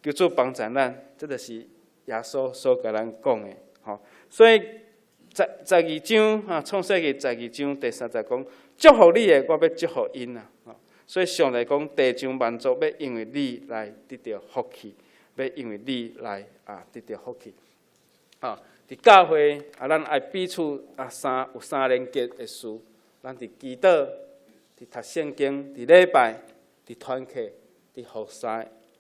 求主幫助咱，這就是耶穌所共咱講的，吼。所以十二章哈，創世記十二章第三節講，祝福你的，我欲祝福𪜶啊！吼，所以上帝講，地上萬族欲因為你來得著福氣。欲因為你來啊得著福氣。啊，佇教會啊，咱愛彼此啊三有三連結的事。咱佇祈禱、佇讀聖經、佇禮拜、佇團契、佇服侍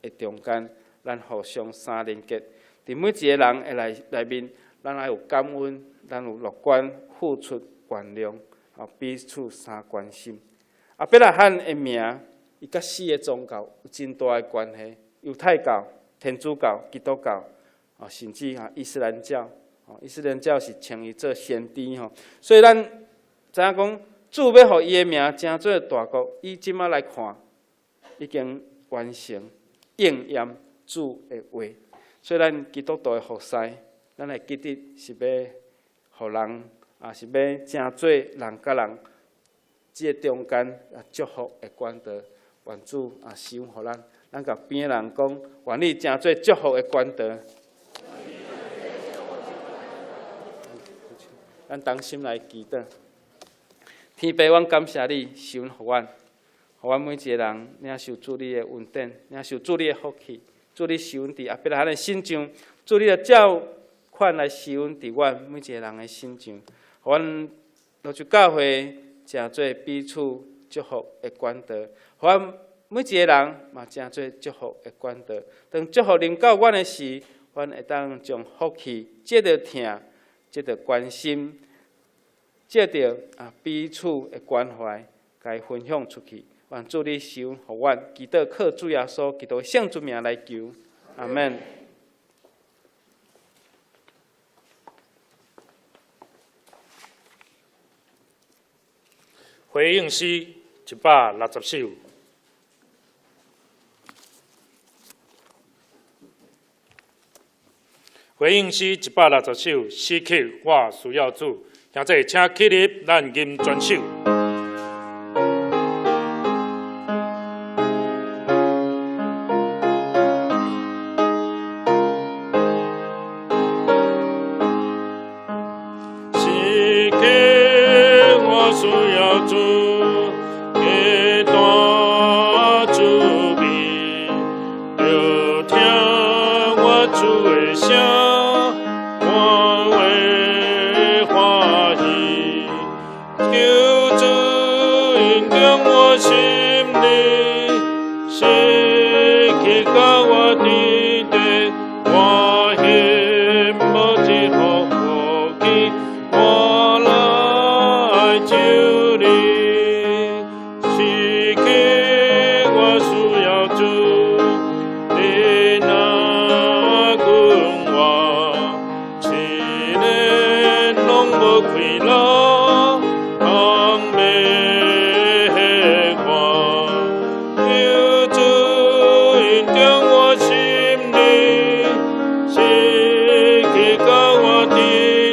的中間，咱互相三連結。佇每一个人的內面，咱愛有感恩，咱有樂觀、付出、原諒，啊，彼此三關心。亞伯拉罕的名，伊佮四个宗教有真大的關係，猶太教、天主教、基督教，啊，甚至哈伊斯蘭教，伊斯蘭教是稱伊做先知吼。所以咱知影講，主欲予伊的名成做大國，以這馬來看，已經完成應驗主的話。所以咱基督徒的服侍，咱會記得是欲予人，啊是欲成做人佮人這个中間啊祝福的管道，願主啊施恩予咱。咱共邊仔人講，願你成做祝福的管道。咱同心來祈禱。天父，阮感謝你施恩予阮，予阮每一个人領受主你的恩典，領受主你的福氣。主你施恩佇亞伯拉罕的身上，主你就照款來施恩佇阮每一个人的身上，予阮蘆洲教會成做彼此祝福的管道，予阮每一个人嘛成做祝福的管道。當祝福臨到阮的時，阮會當將福氣藉著疼，藉著關心，藉著啊彼此的關懷，共伊分享出去。願主你施恩予阮，祈禱靠主耶穌基督聖主名來求，阿們。回應詩160首。回應詩160首，此刻我需要主，兄弟請起立，咱吟全首。此刻我需要主，基督主邊，著聽我主的聲，我會歡喜。求主引領我心靈，時刻佮我佇咧，我希望這份福氣，我來求你。此刻我需要主，你若管我，一日攏無虧勞，通欲看。求主引領我心靈，時刻佮我佇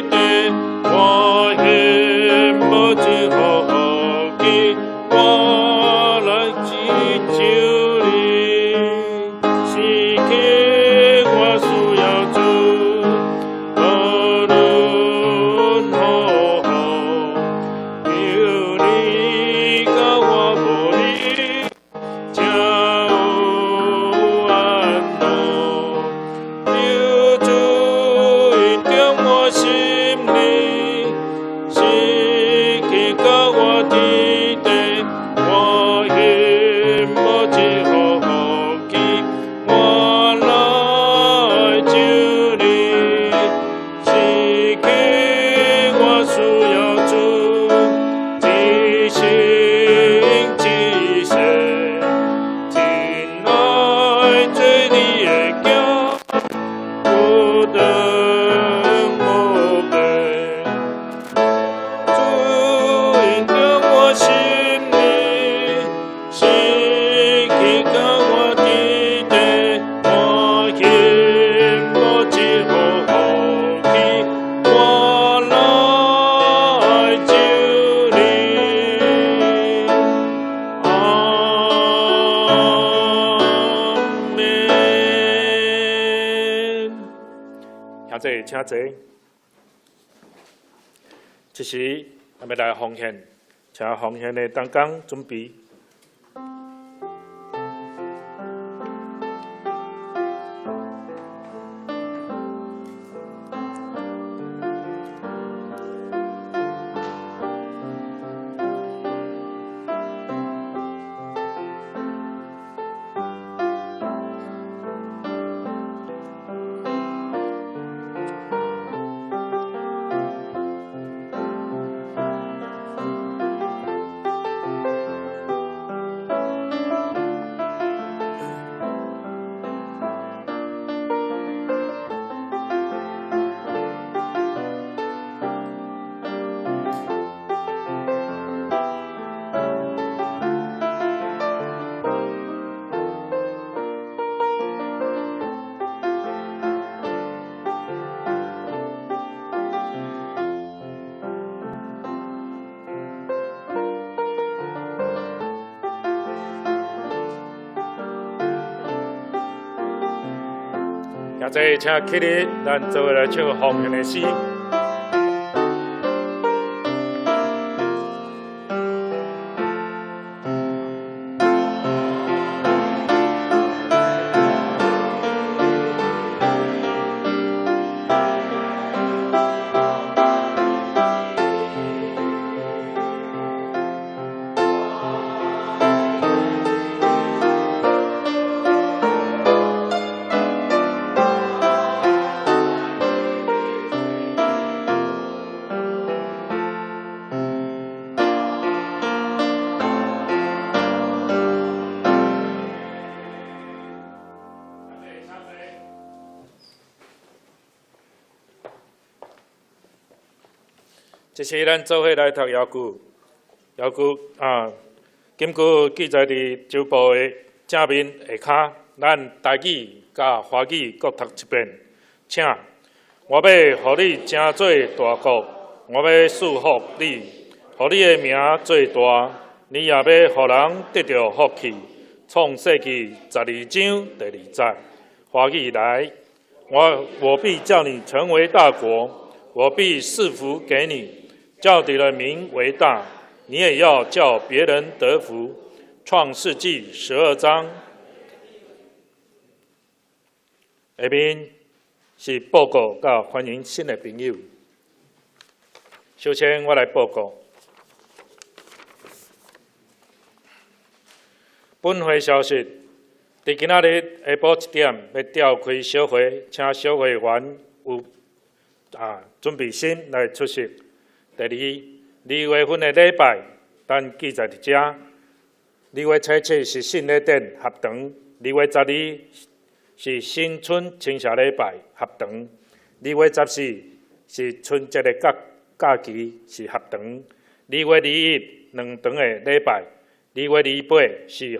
咧，我希望這份福姐，請坐。這時，咱欲來奉獻，請奉獻的同工準備。兄弟，請起立，咱做伙來唱奉獻的詩。這時，咱做伙來讀遙句，遙句啊，根據記載佇周報的正面下跤，咱台語佮華語各讀一遍。請，我欲予你成做大國，我欲賜福你，予你的名做大，你也欲予人得著福氣。創世記12章第2節，華語來，我必叫你成為大國，我必賜福給你。叫你的名為大，你也要叫別人得福。創世紀12章，下面是報告佮歡迎新的朋友。首先，我來報告本會消息。佇今仔日下晡1點，欲召開小會，請小會員有準備心來出席。第二，2月份的禮拜，咱記載佇遮。2月初7是聖禮典合堂，2月12是新春清社禮拜合堂，2月14是春節的假期是合堂，2月21兩堂的禮拜，2月28是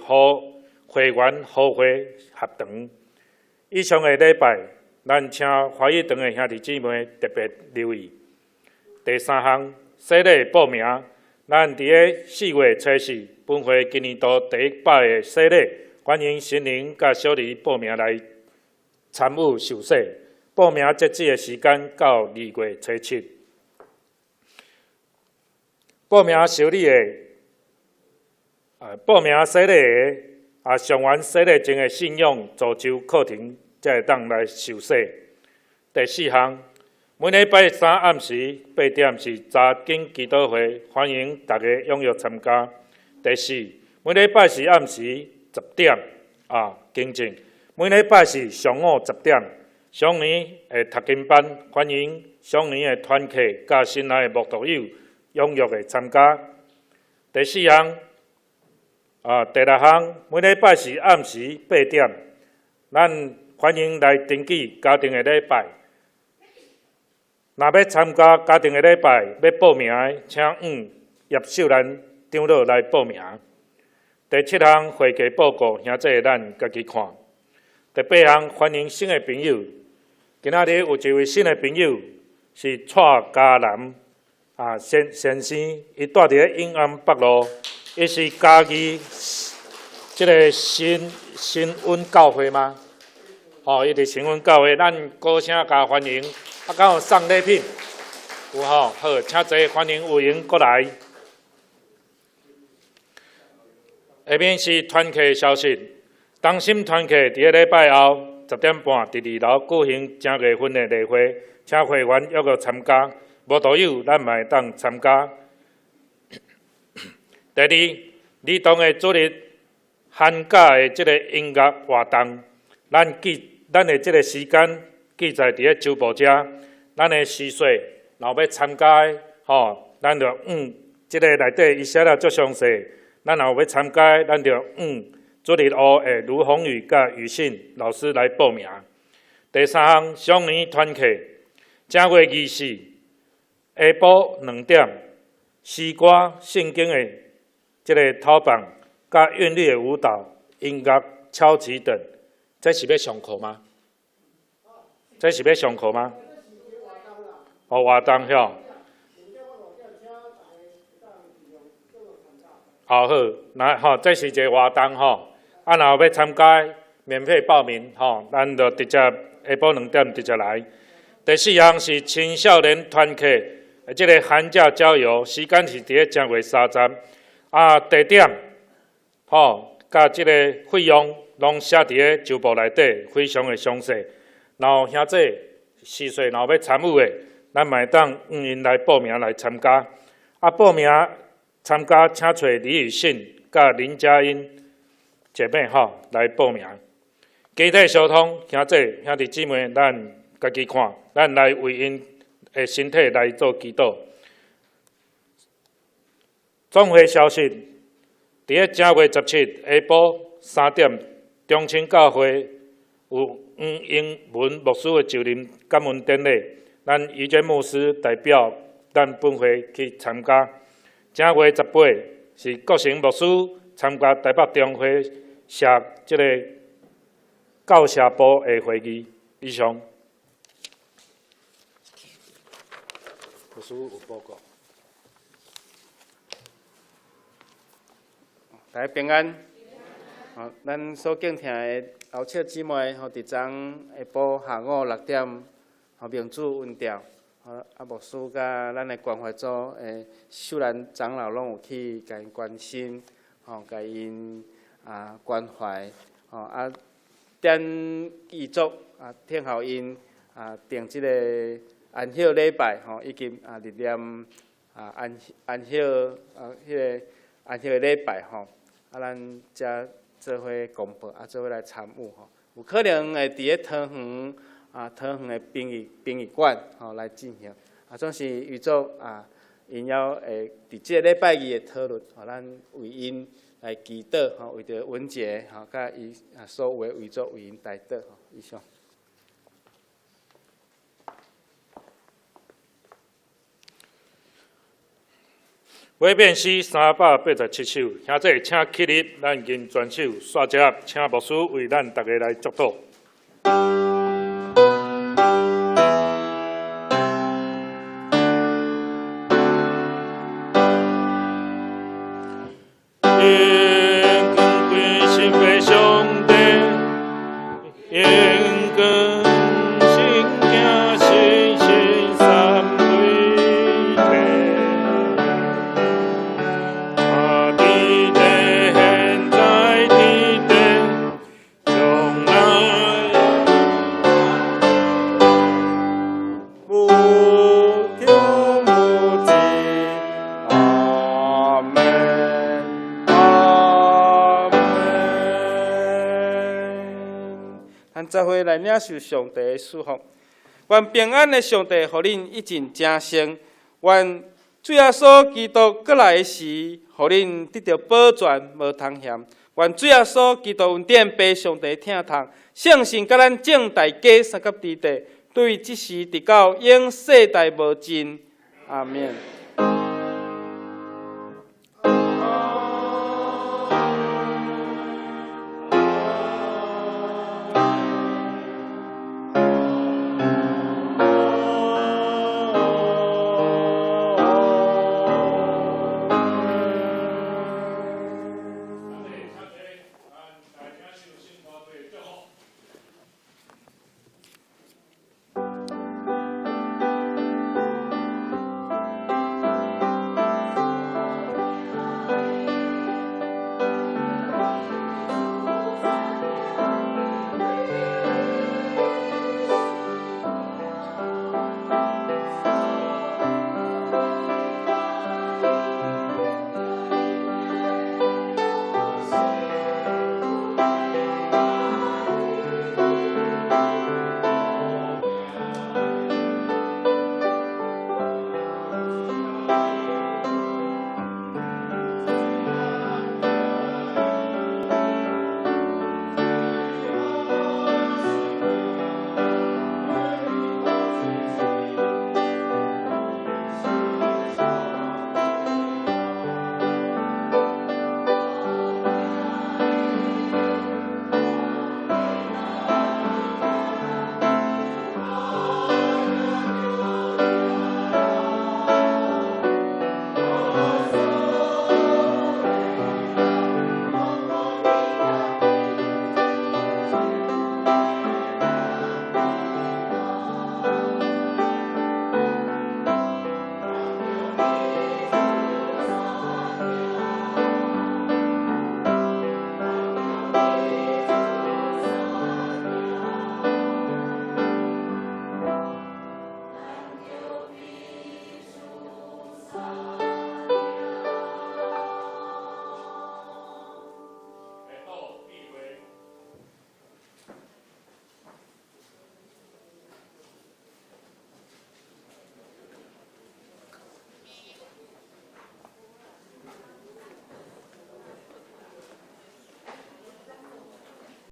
會員好會合堂。以上的禮拜，咱請華語堂的兄弟姊妹特別留意。第三項，洗禮報名，咱佇咧4月初4，本會今年度第100個洗禮，歡迎新人佮小兒報名來參與受洗。報名截止的時間到2月初7。報名受理的，報名洗禮的，上完洗禮前的信仰造就課程，才會當來受洗。第四項。每禮拜三暗時8點是查經祈禱會，歡迎大家踴躍參加。第四，每禮拜四暗時10點啊，更正，每禮拜四上午10點，雙年的讀經班，歡迎雙年的團客佮新來的慕道友踴躍的參加。第四項啊，第六項，每禮拜四暗時8點，咱歡迎來登記家庭的禮拜。若欲參加家庭的禮拜，欲報名的，請向葉秀蘭長老來報名。第七項會計報告，兄弟咱家己看。第八項歡迎新的朋友，今仔日有一位新的朋友是蔡嘉南先生，伊住佇咧永安北路，伊是嘉義這个新恩教會嗎？哦，伊佇新恩教會，咱高聲共歡迎。啊，敢有送禮品？有吼，好，請坐，歡迎有閒閣來。下面是團契消息，同心團契佇個禮拜後10點半，佇二樓舉行正月份的例會，請會員踴躍參加，無道友咱嘛會當參加。第二，兒童的主日寒假的這個音樂活動，咱記咱的這個時間記載佇咧周報遮，咱的時序，若有欲參加的吼，咱就這個內底伊寫了足詳細。咱若有欲參加的，咱就主日學的盧宏宇佮雨信老師來報名。第三項，雙年團契，正月24下晡2點，詩歌聖經的這個討論，佮韻律的舞蹈、音樂、敲擊等，這是欲上課嗎？這是欲上課嗎？哦，活動吼。好好，那吼，這是一個活動吼，啊，若有欲參加，免費報名吼，咱就直接下晡2點直接來。第四項是青少年團契，這個寒假郊遊，時間是佇咧正月30，啊，地點吼，佮這個費用攏寫佇咧周報內底，非常的詳細。然後兄弟時序若有欲參與的，咱嘛會當向𪜶來報名來參加。啊，報名參加，請揣李宇信佮林佳音姐妹吼來報名。肢體相通，兄弟兄弟姊妹，咱家己看，咱來為𪜶的身體來做祈禱。總會消息，佇咧正月17下晡3點，中清教會有黃英文牧師的就任感恩典禮，咱余娟牧師代表咱本會去參加。正月18是國成牧師參加台北中會社這個教社部的會議。以上。牧師有報告。大家平安。咱所敬聽的老笑姊妹，吼，佇昨下晡下午6點，吼，民主運調，吼，啊，牧師佮咱的關懷組的秀蘭長老攏有去共𪜶關心，吼，共𪜶啊關懷，吼，啊，點遺囑啊，聽候𪜶啊訂這個安息禮拜，吼，以及啊日念啊安安息啊彼個安息的禮拜，吼，啊，咱才做伙公布，啊，做伙來參與吼，有可能會佇咧桃園啊，桃園的殯儀館吼來進行，啊，總是預祝啊，𪜶猶會佇這個禮拜二的討論，吼，咱為𪜶來祈禱吼，為著文傑吼，佮伊啊所有的遺囑為𪜶代禱吼，以上。尾變詩387首，兄弟請起立，咱吟全首，煞接請牧師為咱逐家來祝禱。榮光歸神父上帝，榮光聖子神聖三位一體。啊，佇地現在佇地，將來無窮無盡，阿們，阿們。咱做伙來領受上帝的祝福。願平安的上帝予恁一盡成聖。願主耶穌基督閣來的時，予恁得著保全，無通嫌。願主耶穌基督恩典、父上帝疼痛、聖神佮咱眾大家相佮佇地，對這時直到永世代無盡。阿們。